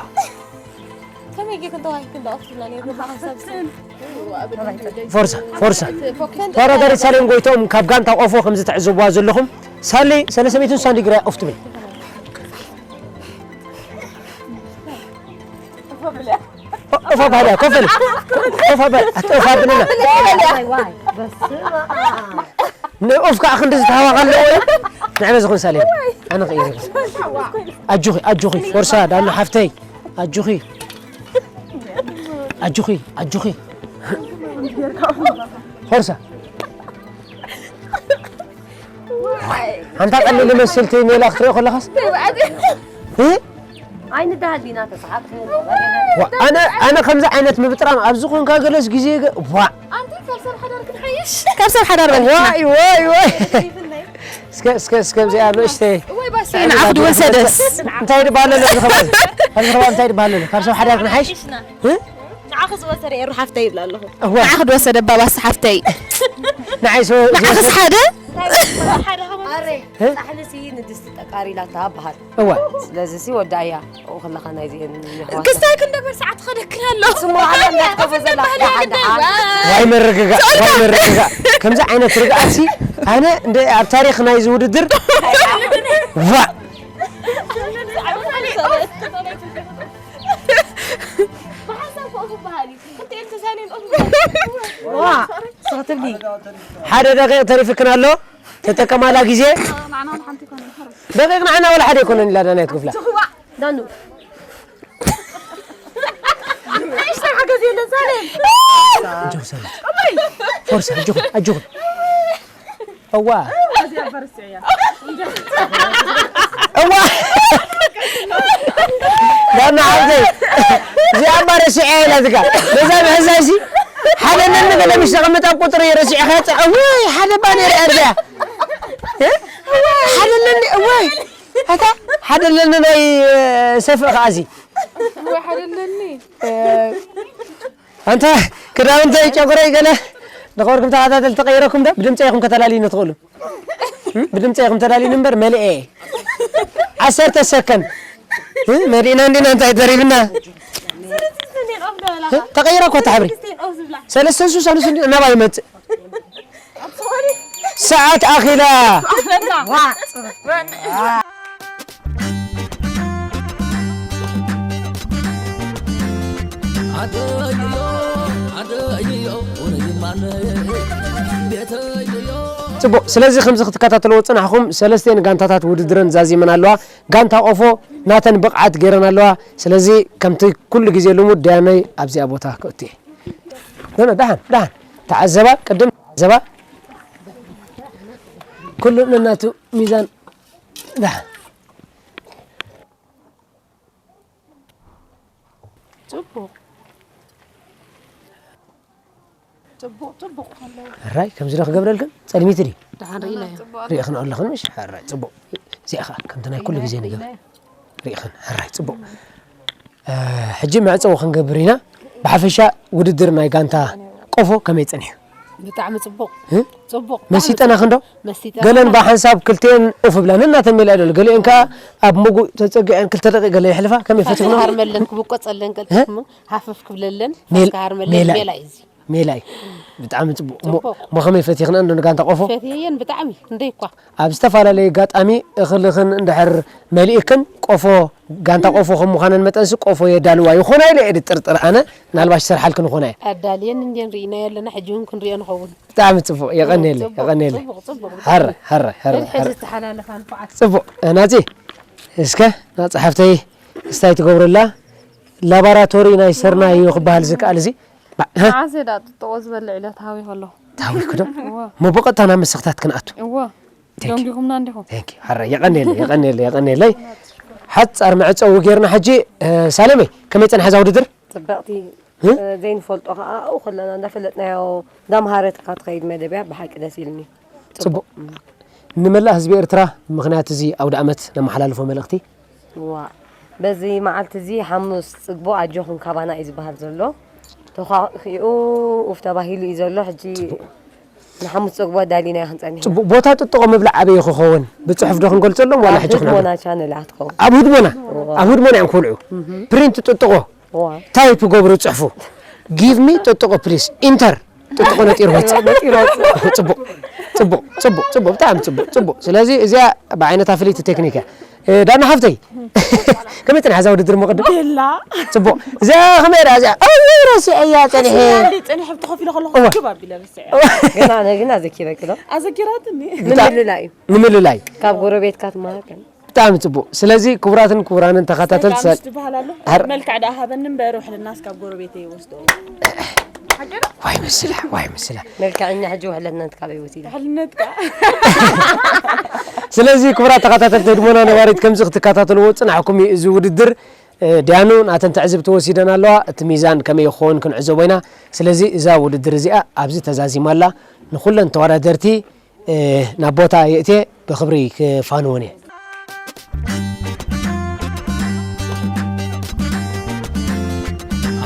ከመይ ጌርክን ተዋሂድክን ደኣ ክትብላ ነይሩ ካብ ሰብ ፎርሳ ፎርሳ ተወዳዳሪት ሳሌም ጎይቶም ካብ ጋንታ ቆፎ ከም ዝተዕዘብዋ ዘለኹም ሳሌ ሰለስተ ሚእትን ሳንዲ ግራ ኦፍ ትብል። ኦፍ ኣባህልያ ኮፈል ኦፍ ኣባ ኣትኦፍ ኣብንና ንኡፍ ከዓ ክንዲ ዝተሃዋኸ ኣለዎ እዩ። ንዕበ ዝኾን ሳሌም ኣነ ክኢረ ኣጆኺ ኣጆኺ ፎርሳ ዳኑ ሓፍተይ ኣጆኺ ኣጆኺ ኣጆኺ ፎርሳ ሓንታ ቀሊል መስልቲ ሜላ ክትሪኦ ከለኻስ እ? ኣይንዳሃል ዲና ተሰሓብ ዋ፣ ኣነ ኣነ ከምዚ ዓይነት ምብጥራም ኣብ ዝኾንካ ገለስ ግዜ ገ- ዋ ኣንቲ ካብ ሰብ ሓዳር ክንሓይሽ ካብ ሰብ ሓዳር በል ዋይ ዋይ ዋይ እስከ እስከ እስከ እዚኣ ንእሽተይ ወይ ባሲ ንዓኹ ድወሰደስ እንታይ ድባለ ለዚ ከባቢ ኣብዚ ከባቢ እንታይ ድባለ ካብ ሰብ ሓዳር ክንሓይሽ እ? ንዓኹ ዝወሰደ ኤሩ ሓፍተይ ይብላ ኣለኹ እዋ ንዓኹ ድወሰደ ባባስ ሓፍተይ ንዓይ ሰው ንዓኹስ ሓደ ፃሕሊ ሲ ንድስቲ ጠቃሪላታ በሃል እዋ ስለዚ ሲ ወዳእያ ኣብኡ ከለኻ ናይዚአን ክስታይ ክንደበር ሰዓት ኸደክን ኣሎ ስሙ ዓለም እንዳትከፈ ዘላ ደሓን ደሓን ዋይ ምርግጋእ ዋይ ምርግጋእ ከምዚ ዓይነት ርግኣት ሲ ኣነ እንደ ኣብ ታሪኽ ናይዚ ውድድር ዋ ዋ ስኽትብሊ ሓደ ደቂቕ ተሪፍክን ኣሎ ተጠቀማላ ግዜ ደቂቕ ንዓና ወላ ሓደ ኣይኮነን ኢላ ዳናይት ክፍላ ዳኑ ኣጆኹ ሰላም ፎርሳ ኣጆኹ ኣጆኹ እዋ እዋ ዳና ሓብተይ እዚኣ እባ ረሲዐ ኢላ ዝጋ ነዛ ምሕዛይ ሲ ሓደ ነኒ ገለ ምስ ተቐምጣ ቁጥሪ ረሲዕኻ እወይ ሓደ እባ ነይረ እያ እዚኣ ሓደ ኣለኒ እወይ ኣታ ሓደ ኣለኒ ናይ ሰፍእ ከዓዚ ወይ ሓደ ኣለኒ ኣንታ ክዳውንተይ ጨጉረይ ገለ ንኸበርኩም ተኸታተል ተቐይረኩም ዶ ብድምፂ ኢኹም ከተላልዩኒ ትኽእሉ ብድምፂ ኢኹም ተላልዩኒ እምበር መሊኤ ዓሰርተ ሰከንድ መሊእና እንዲና እንታይ ተሪብና ተቐይረ እኮ ተሓብሪ ሰለስተን ሱሳን ሱ እናባ ይመፅእ ሰዓት ኣኺላ ጽቡቕ ስለዚ ከምዚ ክትከታተልዎ ዝጸናሕኹም ሰለስቲኤን ጋንታታት ውድድረን ዛዚመን ኣለዋ ጋንታ ቆፎ ናተን ብቕዓት ገይረን ኣለዋ ስለዚ ከምቲ ኩሉ ግዜ ልሙድ ደያነይ ኣብዚኣ ቦታ ክእቱ እየ ደሓን ደሓን ተዓዘባ ቅድም ተዓዘባ ኩሉ ነናቱ ሚዛን ደሓን ጽቡቕ ጽቡቕ ጽቡቕ ኣለዎ ሕራይ ከምዚ ዶ ክገብረልክን ጸልሚቲ ድዩ ደሓን ርኢናዮ ርኢኽን ኣለኽን ምሽ ሕራይ ጽቡቕ እዚኣ ኸዓ ከምቲ ናይ ኩሉ ግዜ ንገብር ርኢኽን ሕራይ ጽቡቕ ሕጂ መዕጸዊ ክንገብር ኢና ብሓፈሻ ውድድር ናይ ጋንታ ቆፎ ከመይ ጸኒሑ ብጣዕሚ ጽቡቕ እ? ጽቡቕ መሲጠና ክንዶ መሲጠና ገለን ብሓንሳብ ክልቲኤን ኡፍ ብላን እናተን ሜላ ይደሉ ገሊአን ከዓ ኣብ ምጉእ ተፀጊዐን ክልተ ደቂ ገለ ይሕልፋ ከመይ ፈትኽኖ ሃርመለን ክብቆፀለን ቀልጥፍሞ ሃፈፍ ክብለለን ሜል- ሃርመለን ሜላ- ሜላ እዩ እዚ ሜላ እዩ ብጣዕሚ ፅቡቅ እሞ- ፅቡቅ። እሞ ከመይ ፈቲኽና እንዶ ንጋንታ ቆፎ ፈትየየን ብጣዕሚ እንደይ እኳ ኣብ ዝተፈላለየ ኣጋጣሚ እኽልኽን እንድሕር መሊእክን ቆፎ ጋንታ ቆፎ ከም ምዃነን መጠንሲ ቆፎ የዳልዋ ይኾና ኢለ እየ ድጥርጥር ኣነ ምናልባሽ ዝሰርሓልክን ይኾና እየ ኣዳልየን እንድየን ርኢናዮ ኣለና ሕጂ እውን ክንሪኦ ንኸውን ብጣዕሚ ፅቡቅ የቐንየለይ ፅቡቅ፣ የቐንየለይ ፅቡቅ፣ ፅቡቅ። ሕረ ሕረ ሕረ ሕዚ ሕረ ዝተሓላለፋ ንፉዓት ፅቡቅ ናፂ እስከ ናፂ ሓፍተይ እስታይ ትገብረላ ላባራቶሪ ናይ ሰርናይ እዩ ክበሃል ዝከኣል እዚ ባ- ሀ? መዓስ ዳ ጥጥቆ ዝበልዕ ኢለ ተሃዊኹ ኣለኹ ታዊክዶ እወ ሞ ብቐጥታ ናብ መሰኽታት ክንኣቱ እወ Thank you. ደንጊኹምና እንዲኹም Thank you። ሕረ የቐንየለይ የቐንየለይ የቐንየለይ ሓጻር መዕጸዊ ጌርና። ሕጂ ሳሌመይ፣ ከመይ ጸንሐ እዛ ውድድር? ጽብቕቲ። ዘይንፈልጦ ከዓ ኣብኡ ከለና እንዳፈለጥናዮ እንዳምሃረትካ ትኸይድ መደብ እያ። ብሓቂ ደስ ኢልኒ። ጽቡቕ። ንመላእ ህዝቢ ኤርትራ ብምኽንያት እዚ ኣውደ ኣመት ነመሓላልፎ መልእኽቲ? ዋ፣ በዚ መዓልቲ እዚ ሓሙስ ጽግቦ ኣጆኹም ካባና እዩ ዝበሃል ዘሎ። ተኻኺኡ ኡፍ ተባሂሉ እዩ ዘሎ። ሕጂ ንሓሙስ ጽግቦ ኣዳሊናዮ ክንጸንሕ ኢና። ጽቡቕ። ቦታ ጥጥቖ ምብላዕ ኣበይ ክኸውን? ብጽሑፍ ዶ ክንገልጸሎም ዋላ ሕጂ ኣብ ክንዕልል? ህድሞና ቻነል እያ ክትኸውን። ኣብ ህድሞና ኣብ ህድሞና እዮም ክብልዑ። ፕሪንት ጥጥቖ ዋ ታይፕ ገብሩ ጽሕፉ። ጊቭ ሚ ጥጥቖ ፕሊስ ኢንተር። ጥጥቖ ነጢሩ ወጽእ። ጽቡቕ ጽቡቕ ጽቡቕ ጽቡቕ ብጣዕሚ ጽቡቕ ጽቡቕ። ስለዚ እዚኣ ብዓይነታ ፍልይቲ ቴክኒክ እያ። እ፣ ዳና ሓፍተይ ከመይ ጽንሓ እዛ ውድድር እሞ ቅድም? ቤላ ጽቡቕ። እዚኣ ከመይ ዳ እዚኣ? ኣይ ረሲዐያ ጸኒሐ። ጸኒሐ ተኸፊለ ከለኹ እዋ። ግብ ኣቢለ ረሲዐ ግን ኣነ ግን ኣዘኪረኪ ዶ ኣዘኪራትኒ ንምልላይ እዩ። ንምልላይ ካብ ጎረቤትካ ትመሃር ከን ብጣዕሚ ጽቡቕ። ስለዚ ክቡራትን ክቡራንን ተኸታተልቲ ሰላም ትበሃል ኣሎ ሃር- መልክዕ ደኣ ሃበኒ እምበር ውሕልናስ ካብ ጎረቤተይ ይወስዶ ዋይ ምስላ ዋይ ምስላ መልክዐኛ ሕጂ ውሕለትና እንት ካበይ ወሲዳ ሕልነትካ ስለዚ ክቡራት ተኸታተልቲ ህድሞና ነባሪት ከምዚ ክትከታተልዎ ጽናሕኩም እዩ። እዚ ውድድር እ፣ ዲያኑ ናተን ትዕዝብቲ ወሲደን ኣለዋ። እቲ ሚዛን ከመይ ይኸውን ክንዕዘቦ ኢና። ስለዚ እዛ ውድድር እዚኣ ኣብዚ ተዛዚማ ኣላ። ንኹለን ተወዳደርቲ እ፣ ናብ ቦታ የእትየ ብኽብሪ ክፋንወን እየ።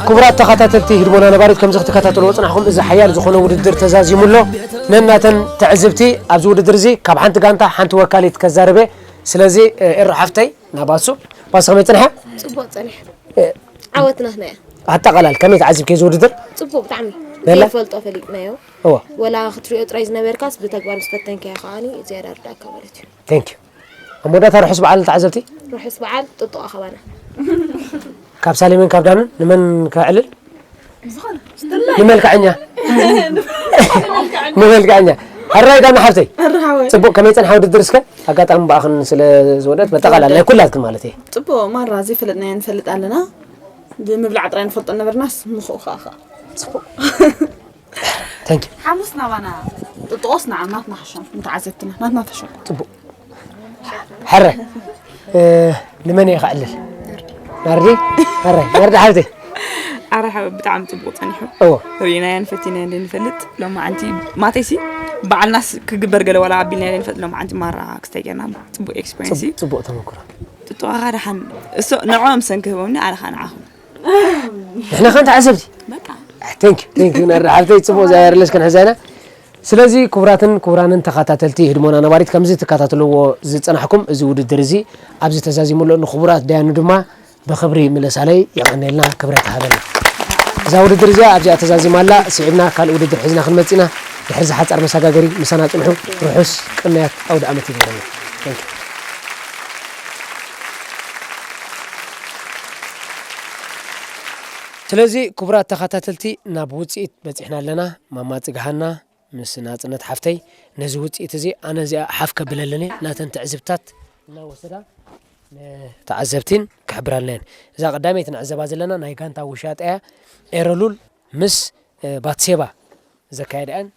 ክቡራት ተኸታተልቲ ህድሞና ነባሪት ከምዚ ክትከታተልዎ ጽናሕኩም እዚ ሓያል ዝኾነ ውድድር ተዛዚሙ ኣሎ። ነናተን ትዕዝብቲ ኣብዚ ውድድር እዚ ካብ ሓንቲ ጋንታ ሓንቲ ወካሊት ከዛርበ። ስለዚ እ፣ ኤሮ ሓፍተይ ናባሱ ባሱ ከመይ ጽንሐ? ጽቡቕ ጸኒሑ ዓወት ናትና እያ። ኣጠቓላል ከመይ ተዓዚብኪ እዚ ውድድር? ጽቡቕ ብጣዕሚ በላ? ዘይፈልጦ ፈሊጥናዮ። እወ ወላ ክትሪኦ ጥራይ ዝነበርካስ ብተግባር ምስ ፈተንካዮ ከዓኒ ዝያዳ ርዳእካ ማለት እዩ። ቴንክ ዩ። ኣብ መወዳእታ ርሑስ በዓል ንተዓዘብቲ። ርሑስ በዓል ጥጥቆ ካባና። ካብ ሳሌምን ካብ ዳኑን ንመን ከዕልል? ንመልክዐኛ ንመልክዐኛ ሕራይ ዳና ሓፍተይ ጽቡቅ ከመይ ጸንሓ ውድድር እስከ ኣጋጣሚ ብኣኽን ስለ ዝወደት መጠቓላል ናይ ኩላትክን ማለት እየ ጽቡቅ ማራ ዘይፈለጥናዮ ንፈልጥ ኣለና ብምብላዕ ጥራይ ንፈልጦ ነበርናስ ምኽኡ ከዓ ከዓ Thank you ሓሙስ ናባና ጥጥቆስ ንዓ ናትና ሓሾም ንተዓዘብትና ናትና ተሾም ጽቡቅ ሕረ እ፣ ንመን እየ ክዕልል ናርዲ ሕረ ናርዲ ሓብተይ ኣረ ሓወ ብጣዕሚ ጽቡቅ ጸኒሑ እዎ ርኢናያን ፈቲናያን ዘይንፈልጥ ሎማዓንቲ ማተይሲ በዓልናስ ክግበር ገለ ዋላ ኣቢልና ዘይንፈልጥ ሎማዓንቲ ማራ ክስታይ ጌርና ጽቡቅ ኤክስፒሪንስ እዩ ጽቡቅ ተመክሮ ጥጡዋኻ ደሓን እሶ ንዕኦም ሰንክ ህቦምኒ ኣነ ኸዓ ንዓኹም ንሕና ከ ተዓዘብቲ በቃ Thank you thank you ናርዲ ሓብተይ ጽቡቅ እግዚኣብሔር ለስከን ሕዛና ስለዚ ክቡራትን ክቡራንን ተኸታተልቲ ህድሞና ነባሪት ከምዚ ትከታተልዎ ዝጸናሕኩም እዚ ውድድር እዚ ኣብዚ ተዛዚሙ ኣሎ ንክቡራት ዳያኑ ድማ ብኽብሪ ምለሳለይ የቐንየልና ክብረት ሃበና እዛ ውድድር እዚኣ ኣብዚኣ ተዛዚማ ኣላ ስዒብና ካልእ ውድድር ሒዝና ክንመጽእ ኢና ድሕሪ እዚ ሓጻር መሰጋገሪ ምሳና ጽንሑ ርሑስ ቅንያት ኣውደ ኣመት ይግበረና Thank you ስለዚ ክቡራት ተኸታተልቲ ናብ ውፅኢት በፂሕና ኣለና ማማ ፅግሃና ምስ ናፅነት ሓፍተይ ነዚ ውፅኢት እዚ ኣነ እዚኣ ሓፍ ከብለለኒ ናተን ትዕዝብታት እናወሰዳ ንተዓዘብቲን ክሕብራልና እየን እዛ ቀዳመይቲ ንዕዘባ ዘለና ናይ ጋንታ ውሻጠ እያ ኤረሉል ምስ ባትሴባ ዘካየድኣን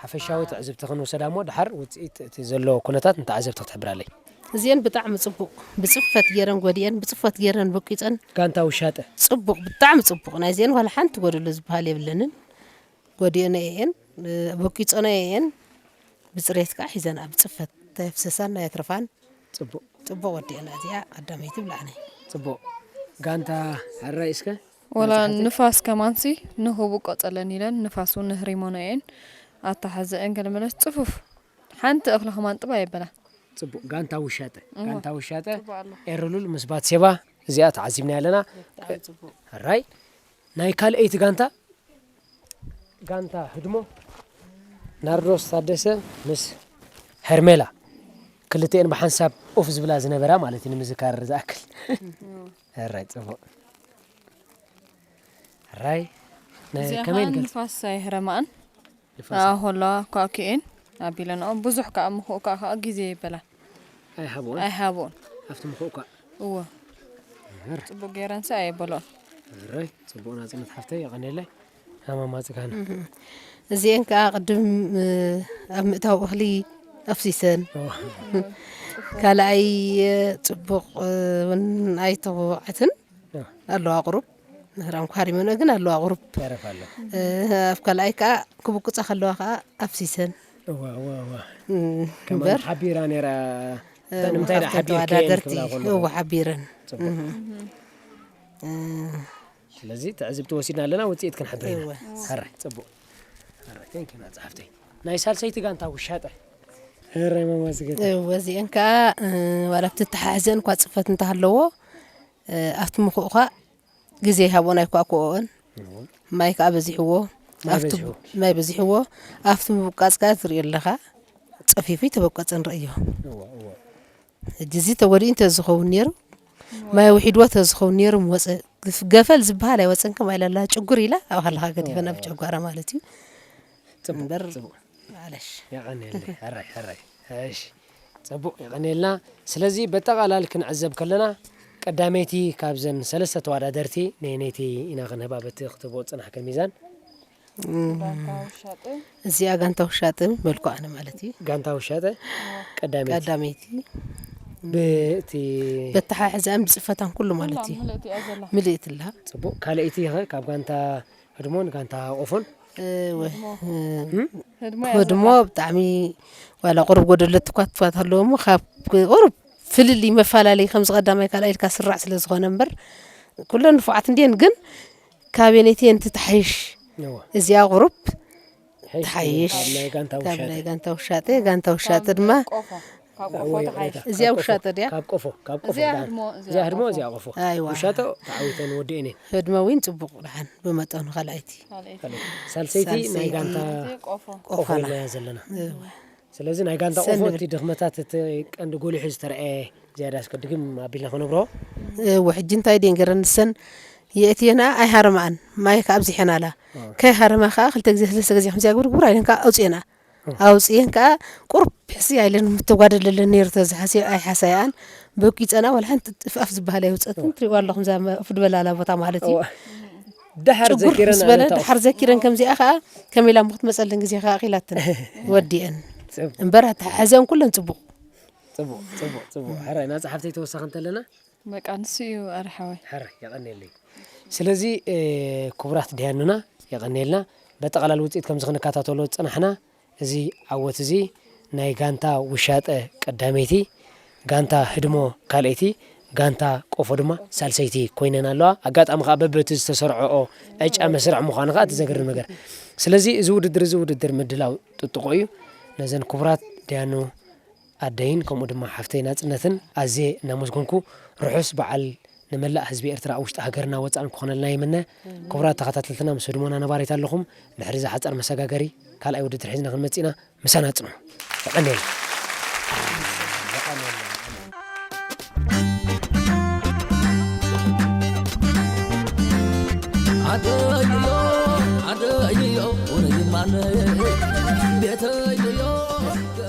ሓፈሻዊ ትዕዝብቲ ክንውሰዳ እሞ ድሓር ውፅኢት እቲ ዘሎ ኩነታት ንተዓዘብቲ ክትሕብራለይ እዚአን ብጣዕሚ ፅቡቅ ብፅፈት ገይረን ጎዲአን ብፅፈት ገይረን በቂፀን ጋንታ ውሻጠ ፅቡቅ ብጣዕሚ ፅቡቅ ናይዚአን ዋላ ሓንቲ ጎደሎ ዝበሃል የብለንን ጎዲአነ እየን በቂፀነ እየን ብፅሬት ከዓ ሒዘን ኣብ ፅፈት ተፍሰሳን ኣየትረፋን ፅቡቅ ፅቡቅ ወዲአና እዚኣ ቀዳመይቲ ብላዕነይ ፅቡቅ ጋንታ ሕራይ እስከ ወላ ንፋስ ከማንሲ ንህቡ ቆጸለን ኢለን ንፋስ እውን ንህሪሞኖ እየን ኣታሓዘአን ገለመለስ ጽፉፍ ሓንቲ እኽሊ ከማን ጥባ የበላ ጽቡቅ ጋንታ ውሻጠ ጋንታ ውሻጠ ኤርሉል ምስ ባትሴባ እዚኣ ተዓዚብና ኣለና ሕራይ ናይ ካልአይቲ ጋንታ ጋንታ ህድሞ ናርዶስ ታደሰ ምስ ሄርሜላ ክልተኤን ብሓንሳብ ኡፍ ዝብላ ዝነበራ ማለት እዩ ንምዝካር ዝኣክል ሕራይ ፅቡቅ ሕራይ እዚኣ ከመይ ከዓ ንገልፅ ንፋስ ኣይህረማእን ንፋስ ንኣ ከለዋ ኳኪኤን ኣቢለንኦም ብዙሕ ከዓ ምኹእ ከዓ ከዓ ግዜ ይበላን ኣይሃብኦን ኣይሃብኦን ኣብቲ ምኹእ ኳ እወ እምበር ጽቡቅ ገይረንሲ ኣየበልኦን እረይ ጽቡቅ ናጽነት ሓፍተይ የቐንየለይ ሃማማ ጽጋና እዚአን ከዓ ቅድም ኣብ ምእታው እኽሊ ኣፍሲሰን። ካልኣይ ጽቡቕ እውን ኣይተወዓትን። ኣለዋ ቁሩብ። ምህራም ኳሪመኖ ግን ኣለዋ ቁሩብ። ኣብ ካልኣይ ከዓ ክብቁፃ ከለዋ ከዓ ኣፍሲሰን። እዋ እዋ እዋ። ከማን ሓቢራ ነይራ። እታ ንምንታይ ደኣ ሓቢርከን ተወዳደርቲ ክብላ ከለኹ። እዋ ሓቢረን። ጽቡቕ። ስለዚ ትዕዝብቲ ወሲድና ኣለና፣ ውጽኢት ክንሕብር ኢና። እወ። ሕራይ፣ ጽቡቕ። ሕራይ፣ thank you ናጻ ሓፍተይ። ናይ ሳልሰይቲ ጋንታ ውሻጠ። ሕራይ ማማ ዝገተ። እወ፣ እዚአን ከኣ፣ እ፣ ዋላ ኣብቲ ተሓሕዘን እኳ ጽፈት እንተሃለዎ፣ እ፣ ኣብቲ ምኹእ እኳ ግዜ ይሃብኦን ኣይኳእኩኦን። እወ። ማይ ከኣ በዚሕዎ። ማይ ኣብቲ በዚሕዎ። ማይ በዚሕዎ። ኣብቲ ምብቃጽ ከኣ ትርእዮ ኣለኻ። ጸፊፉ ይተበቀጸ ንርእዮ። እወ፣ እወ። ሕጂ እዚ ተወዲኡ እንተ ዝኸውን ነይሩ፣ ማይ ውሒድዎ እንተ ዝኸውን ነይሩ ምወፀ። ገፈል ዝበሃል ኣይወፀን፣ ከም ኣይላላ ጭጉር ኢላ ኣብ ሃለኻ ገዲፈን ኣብ ጨጓራ ማለት እዩ። ጽቡቕ፣ እምበር ጽቡቕ። ማለሽ። የቐንየለይ፣ ሕራይ፣ ሕራይ። እሺ፣ ጽቡቕ፣ የቐንየልና። ስለዚ በጠቓላል ክንዕዘብ ከለና፣ ቀዳመይቲ ካብዘን ሰለስተ ተወዳደርቲ ነየነይቲ ኢና ክንህባ በቲ ክትህቦ ዝጸናሕክን ሚዛን? እም፣ ጋንታ ውሻጠ። እዚኣ ጋንታ ውሻጠ መልኩ ኣነ ማለት እዩ። ጋንታ ውሻጠ ቀዳመይቲ። ቀዳመይቲ። ብቲ በተሓሕዛን ብጽፈታን ኩሉ ማለት ኩላ እዩ። ምልእቲ እያ ዘላ። ምልእቲ ኣላ። ጽቡቕ። ካልኣይቲ ኸ ካብ ጋንታ ህድሞን ጋንታ ቆፎን? እወ። ህድሞ እያ ህድሞ ዘላ። ብጣዕሚ ዋላ ቁሩብ ጎደሎ ትኳት ትኳት ኣለዎ እሞ ካብ ቁሩብ ፍልልይ መፈላለይ ከምዚ ቀዳማይ ካልኣይ ኢልካ ስራዕ ስለ ዝኾነ እምበር ኩለን ንፉዓት እንድየን፣ ግን ካበየነይቲ እየን ትትሓይሽ? እወ። እዚኣ ቁሩብ ትሓይሽ ትሓይሽ። ካብ ናይ ጋንታ ካብ ውሻጠ። ናይ ጋንታ ውሻጠ፣ ጋንታ ውሻጠ ካብ ድማ ቆፎ፣ ካብ ቆፎ እወ፣ ትሓይሽ። ይቕሬታ። እዚኣ ካብ ቆፎ፣ ውሻጠ ድያ? ካብ ቆፎ፣ ካብ ቆፎ እዚኣ ዳ-፣ ህድሞ፣ እዚኣ እዚኣ ህድሞ፣ ቆፎ። እዚኣ ቆፎ። ኣይዋ። ውሻጠ ተዓዊተን ወዲኤን እየን። ህድሞ እውን ጽቡቕ ደሓን ብመጠኑ ካልኣይቲ። ካልኣይቲ። ካልኣይቲ። ሳልሰይቲ ናይ ሳልሰይቲ ጋንታ እዚ ቆፎ። ቆፎ ቆፎ ኢልና ኣለና። ዘለና። እወ። ስለዚ ናይ ጋንታ ሰን ቆፎ ንብል። እቲ ድኽመታት እቲ ቀንዲ ጎሊሑ ዝተረኣየ ዝያዳ እስከ ድግም ኣቢልና ክነብሮ። እወ፣ ሕጂ እንታይ ድየን ገረን ንሰን የእትየና ኣይሃረማኣን፣ ማይ ከኣ ኣብዚሐን ኣላ። ኦ። ከይሃረማ ከኣ ክልተ ግዜ፣ ሰለስተ ግዜ ከምዚኣ ግብር ግብር ኣይለን ከኣ ኣውፅኤና። ኦ። ኣውፅኤን ከኣ ቁሩብ ሕስይ ኣይለን ምተጓደለለን ነይሩ ተዝሓስዮ ኣይሓሳያኣን። በቂፀና ወላ ሓንቲ ጥፍኣፍ ዝበሃል ኣይውፀትን። ኦ። ትሪእዋ ኣለኹም እዛ መ-፣ ፍድበል ኣላ ቦታ ማለት እዩ። ኦ። ደሓር ጭጉር ዘኪረን ምስ በለ ኣነታው። ደሓር ዘኪረን ከምዚኣ ከኣ ከመይ ኢላ እሞ ክትመፀለን ግዜ ከኣ ኣኺላትን ወዲአን። ጽቡቕ። እምበር ኣተሓሕዘን ኩለን ጽቡቕ። ጽቡቕ፣ ጽቡቕ፣ ጽቡቕ። ሕራይ፣ ናጻ ሓፍተይ ተወሳኺ እንተለና? በቃ ንሱ እዩ ኣረ ሓወይ። ሕራይ፣ የቐንየለይ። ስለዚ፣ እ፣ ክቡራት ዳያኑና፣ የቐንየልና። በጠቕላላ ውጽኢት ከምዚ ክንከታተሎ ዝጸናሕና፣ እዚ ዓወት እዚ ናይ ጋንታ ውሻጠ ቀዳመይቲ፣ ጋንታ ህድሞ ካልኣይቲ፣ ጋንታ ቆፎ ድማ ሳልሰይቲ ኮይነን ኣለዋ። ኣጋጣሚ ከኣ በበቲ ዝተሰርዐኦ ዕጫ መስርዕ ምዃኑ ከኣ እቲ ዘገርም ነገር። ስለዚ እዚ ውድድር እዚ ውድድር ምድላው ጥጥቖ እዩ። ነዘን ክቡራት ዳያኑ ኣደይን ከምኡ ድማ ሓፍተይ ናጽነትን ኣዝየ እናመስገንኩ፣ ርሑስ በዓል ንመላእ ህዝቢ ኤርትራ ኣብ ውሽጢ ሃገርና ወጻእን ክኾነልና ይምነ። ክቡራት ተኸታተልትና፣ ምስ ህድሞና ነባሪት ኣለኹም። ድሕሪ እዚ ሓጻር መሰጋገሪ ካልኣይ ውድድር ሒዝና ክንመጽእ ኢና። ምሳና ጽንሑ። የቐንየልና። ዓደይዮ፣ ዓደይዮ፣ ወረይ ማነይ፣ ቤተይዮ።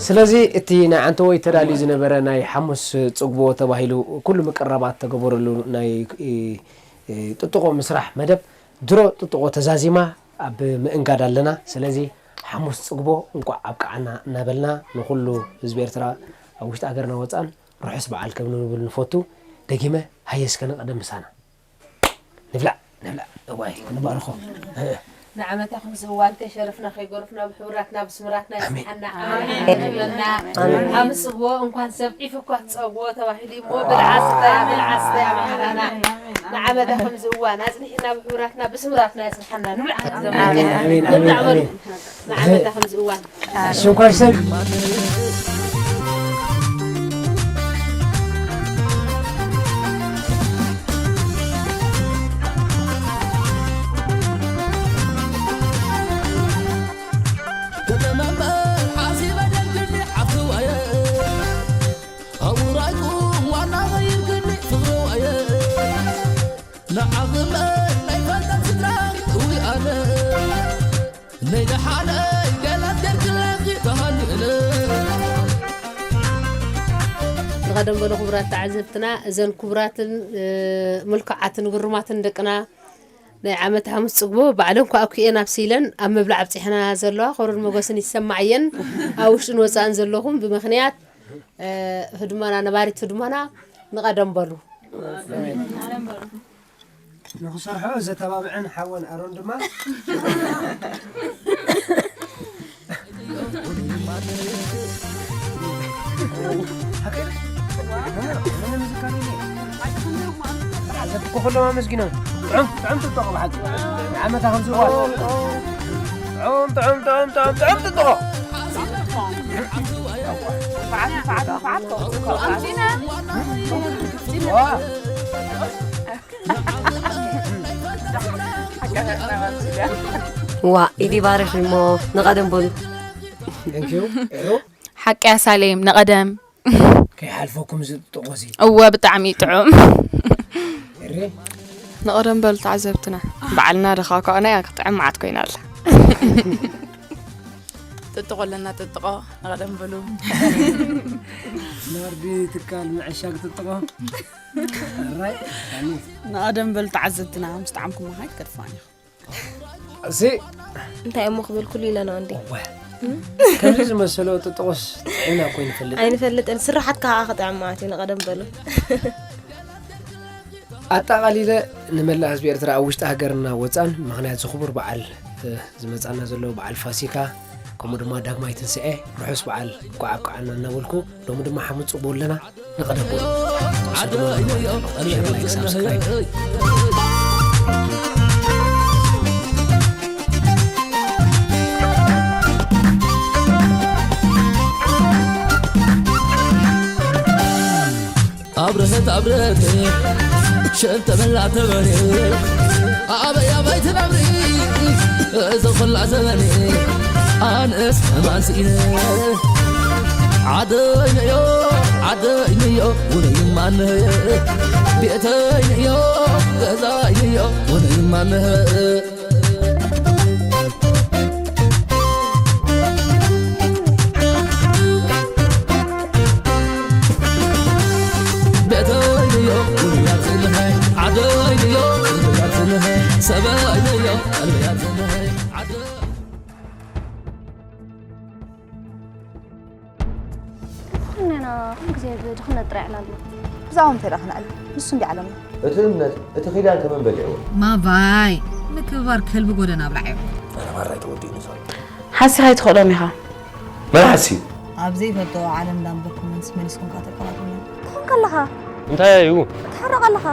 ስለዚ እቲ ናይ ዓንተቦይ ተዳልዩ ዝነበረ ናይ ሓሙስ ጽግቦ ተባሂሉ ኩሉ ምቅርራባት ተገበረሉ ናይ፣ እ፣ እ፣ ጥጥቖ ምስራሕ መደብ ድሮ ጥጥቖ ተዛዚማ ኣብ ምእንጋድ ኣለና። ስለዚ ሓሙስ ጽግቦ እንቋዕ ኣብቅዓና እናበልና ንኹሉ ህዝቢ ኤርትራ ኣብ ውሽጢ ሃገርና ወጻእን ርሑስ በዓል ከም ንብል ንፈቱ። ደጊመ ሃየ እስከ ንቐደም ምሳና። ንብላዕ፣ ንብላዕ። እዋይ፣ ክንባርኾ። ንዓመታ ከምዚ እዋን ከይሸረፍና ከይጎረፍና ብሕቡራትና ብስምራትና ኣሜን። የጽንሓና። ኣሜን። ኣሜን። ሓሙስ ጽግቦ እንኳን ሰብ ዒፍ እኳ ትጸግቦ ተባሂሉ እሞ ብልዓ ስተያ፣ ብልዓ ስተያ መሓራና። ንዓመታ ከምዚ እዋን ኣጽኒሕና ብሕቡራትና ብስምራትና የጽንሓና። ንብላዕ። ኣሜን፣ ኣሜን፣ ንብላዕ በሉ። ኣሜን። ንዓመታ ከምዚ እዋን። ሽንኳር ሰብ። ከተማ እምበር ዓሲበ ደልድልኒ ዓፍዋየ። ኣውራይኩም ዋና ኸይርክኒ ፍቕርዋየ። ንዓኽመ ናይ ፈልጠት ስድራ እዊ ኣነ። ነይ ደሓነይ ገላት ገርክለኺ ተሃኒእለ። ዝቐደም በሉ ክቡራት ተዓዘብትና፣ እዘን ክቡራትን፣ እ፣ ምልኩዓትን ግሩማትን ደቅና ናይ ዓመት ሓሙስ ጽግቦ ባዕለን ክኣ ኩኤን ኣብሲለን ኣብ ምብላዕ ኣብጺሐና ዘለዋ ክብርን መጎስን ይሰማዕየን። ኣብ ውሽጥን ወጻእን ዘለኹም ብምኽንያት፣ እ፣ ህድሞና፣ ነባሪት ህድሞና ንቐደም በሉ። ንኽሰርሖ ዘተባብዐን ሓወን ኣሮን ድማ ሓዘብኩ ኩሎም ኣመስጊኖም። ጥዑም፣ ጥዑም ጥጥቖ ብሓቂ። ንዓመታ ከም ዝዋ። ጥዑም፣ ጥዑም፣ ጥዑም፣ ጥዑም፣ ጥዑም ጥጥቖ። ዋ፣ ኢድ ይባርክ እሞ ንቐደም በሉ። Thank you። ኤሩ። ሓቂ ኣሳሌም፣ ንቐደም። ከይሓልፈኩም እዚ ጥጥቖ እዚ። እወ፣ ብጣዕሚ እዩ ጥዑም። ኤሪ። ንቐደም በሉ ተዓዘብትና። ባዕልና ደኻኳእናያ ክትጥዕም መዓት ኮይና ኣላ። ጥጥቖ ኣለና፣ ጥጥቖ፣ ንቐደም በሉ። ናርዲ ትካል ምዕሻግ ጥጥቖ። ራይ፣ ኣሚን። ንቐደም በሉ ተዓዘብትና፣ ምስ ጣዕምኩም መኻይድ ከድፋን ኢኹም። እሲ እንታይ እሞ ክብል ኩሉ ኢለና እንዴ? እወ። ከምዚ ዝመሰሎ ጥጥቖስ ጥዒምና እኮ ኣይንፈልጥን። ኣይንፈልጥን። ስራሓት ከዓ ክጥዕም ማለት እዩ፣ ንቐደም በሉ። ኣጠቓሊለ ንመላእ ህዝቢ ኤርትራ ኣብ ውሽጢ ሃገርና ወጻን ምኽንያት እዚ ክቡር በዓል፣ እ፣ ዝመጻና ዘሎ በዓል ፋሲካ፣ ከምኡ ድማ ዳግማይ ትንስኤ ርሑስ በዓል እንኳዕ ኣብቅዓና እናበልኩ፣ ሎሚ ድማ ሓሙስ ጽቡቕ ኣለና። ንቐደም በሉ። ንሱ ድማ ንቐደም በሉ። ሼር፣ ላይክ፣ ሳብስክራይብ። ኣብረሀት ኣብረሀት ሸንተመላ ተበኔ ኣበይ ኣበይ ትነብሪ እዚ ኹላ ዘበኔ ኣነስ ከማን ስኢነ ዓደይነዮ ዓደይነዮ ውነይማንህ ቤተይነዮ ገዛይነዮ ውነይማንህ ቤተይንዮ ውያትንሀ ዓደይንዮ ውያትንሀ ሰበይንዮ ቀልብያትንሀ ዓደ እንተኾንና ኩሉ ግዜ ብድኽነት ጥራይ ዕላልና። ብዛዕባ ምንታይ ደኣ ክነዕልል? ንሱ እንድዩ ዓለምና። እቲ እምነት፣ እቲ ኪዳን ከመን በሊዕዎ? ማባይ፣ ምክብባር ከልቢ ጎደና ኣብላዕ እዩ። ኣነ ማራ እዩ ተወዲእኒ ዘሎ። ሓሲኻ ኣይትኽእሎን ኢኻ። መን ሓሲዩ? ኣብ ዘይፈልጥኦ ዓለም እንዳንበርኩምንስ መሊስኩም ከኣ ተቀባብሉና። ትኾንካ ኣለኻ። እንታይ እዩ? ትሕረቕ ኣለኻ።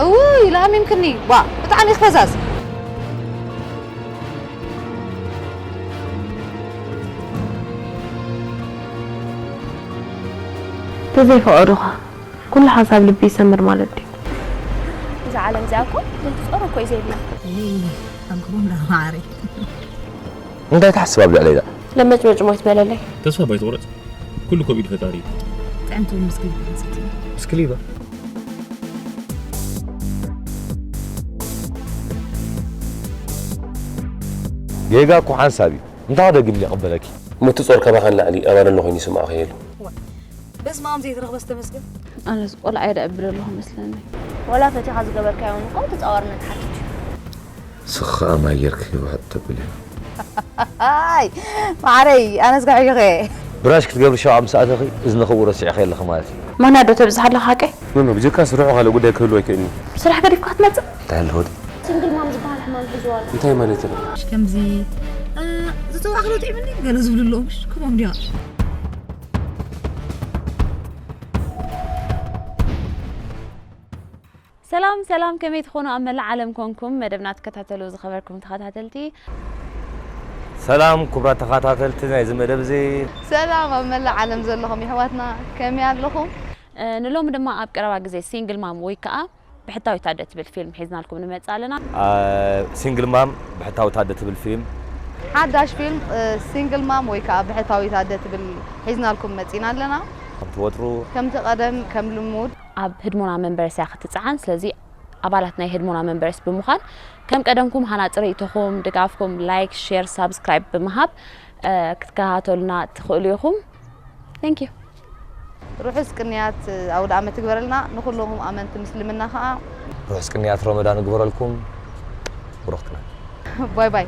እውይ፣ ለኣሚምክኒ። ዋ፣ ብጣዕሚ ኢኺ ፈዛዝ። ተዘይፈቐዱኻ ኩሉ ሓንሳብ ልቢ ይሰምር ማለት ድዩ? እዛ ዓለም እዚኣ እኮ ዘይትጾሮ እኮ እዩ ዘይብላ። ኣይ ኣምክሮም ዳ ማዓረይ። እንታይ ትሓስብ ኣብ ልዕለይ ደኣ? ለመጭመጭ ሞይት በለለይ። ተስፋ ባይትቑረጽ ኩሉ እኮ ብኢድ ፈጣሪ እዩ። ጥዕምቲ እውን ምስግን ይበል ሰትዩ። እስኪ ሊባ ጌጋ እኮ ሓንሳብ እዩ። እንታይ ደጊም ይቕበለኪ? ምትጾር ካባኻ ንላዕሊ ኣባደሎ ኮይኑ ይስምዖ ከየሉ። በስመ ኣብ ዘይትረኽበስ ተመስገን። ኣነስ ቆልዓ እየ ደዕብር ኣለኹ መስለኒ። ወላ ፈቲኻ ዝገበርካዮ እውን እኮ ተጻዋርነት ሓትት እዩ። ስኻ ማይ ጌርኪ ውሕጥ ተብሊ። ኣይ ማዕረይ ኣነስ ጋዕዮኸ። ብራሽ ክትገብሪ ሸው ምስ ኣተኺ እዝንኺ እውን ረሲዕኺ ኣለኺ ማለት እዩ። ማና ዶ ተብዝሕ ኣለኻ ሓቀይ? ኖ ኖ ብጀካ ስርሑ ካልእ ጉዳይ ክህልዎ ኣይክእልን እዩ። ብስራሕ ገዲፍካ ክትመጽእ? እንታይ ኣለዎ? ስንግል ማም ዝበሃል ሕማም ሒዝዋ ኣሎ። እንታይ ማለት እዩ? ከምዚ ዝተዋዕኽሎ ጥዕምኒ ገለ ዝብሉ ኣለዉ ምሽ ከምኦም ድያ? ሰላም ሰላም ከመይ ትኾኑ ኣብ መላእ ዓለም ኮንኩም መደብና ትከታተሉ ዝኸበርኩም ተኸታተልቲ። ሰላም ክቡራት ተኸታተልቲ ናይዚ መደብ እዚ። ሰላም ኣብ መላእ ዓለም ዘለኹም የሕዋትና ከመይ ኣለኹም? ንሎሚ ድማ ኣብ ቀረባ ግዜ ሲንግል ማም ወይ ከዓ ብሕታዊት ኣደ ትብል ፊልም ሒዝናልኩም ንመጽእ ኣለና። ሲንግል ማም ብሕታዊት ኣደ ትብል ፊልም። ሓዳሽ ፊልም ሲንግል ማም ወይ ከዓ ብሕታዊት ኣደ ትብል ሒዝናልኩም መጺና ኣለና። ከምቲ ወትሩ። ከምቲ ቀደም ከም ልሙድ። ኣብ ህድሞና መንበርስ እያ ክትጽዓን። ስለዚ ኣባላት ናይ ህድሞና መንበርስ ብምዃን ከም ቀደምኩም ሃናጺ ርእይቶኹም፣ ድጋፍኩም፣ ላይክ፣ ሼር፣ ሳብስክራይብ ብምሃብ ክትከታተሉና ትኽእሉ ኢኹም። Thank you። ርሑስ ቅንያት ኣውደኣመት ይግበረልና ንኹልኹም ኣመንቲ ምስልምና ኸኣ። ርሑስ ቅንያት ረመዳን ይግበረልኩም። ብሩኽትና። ባይ ባይ።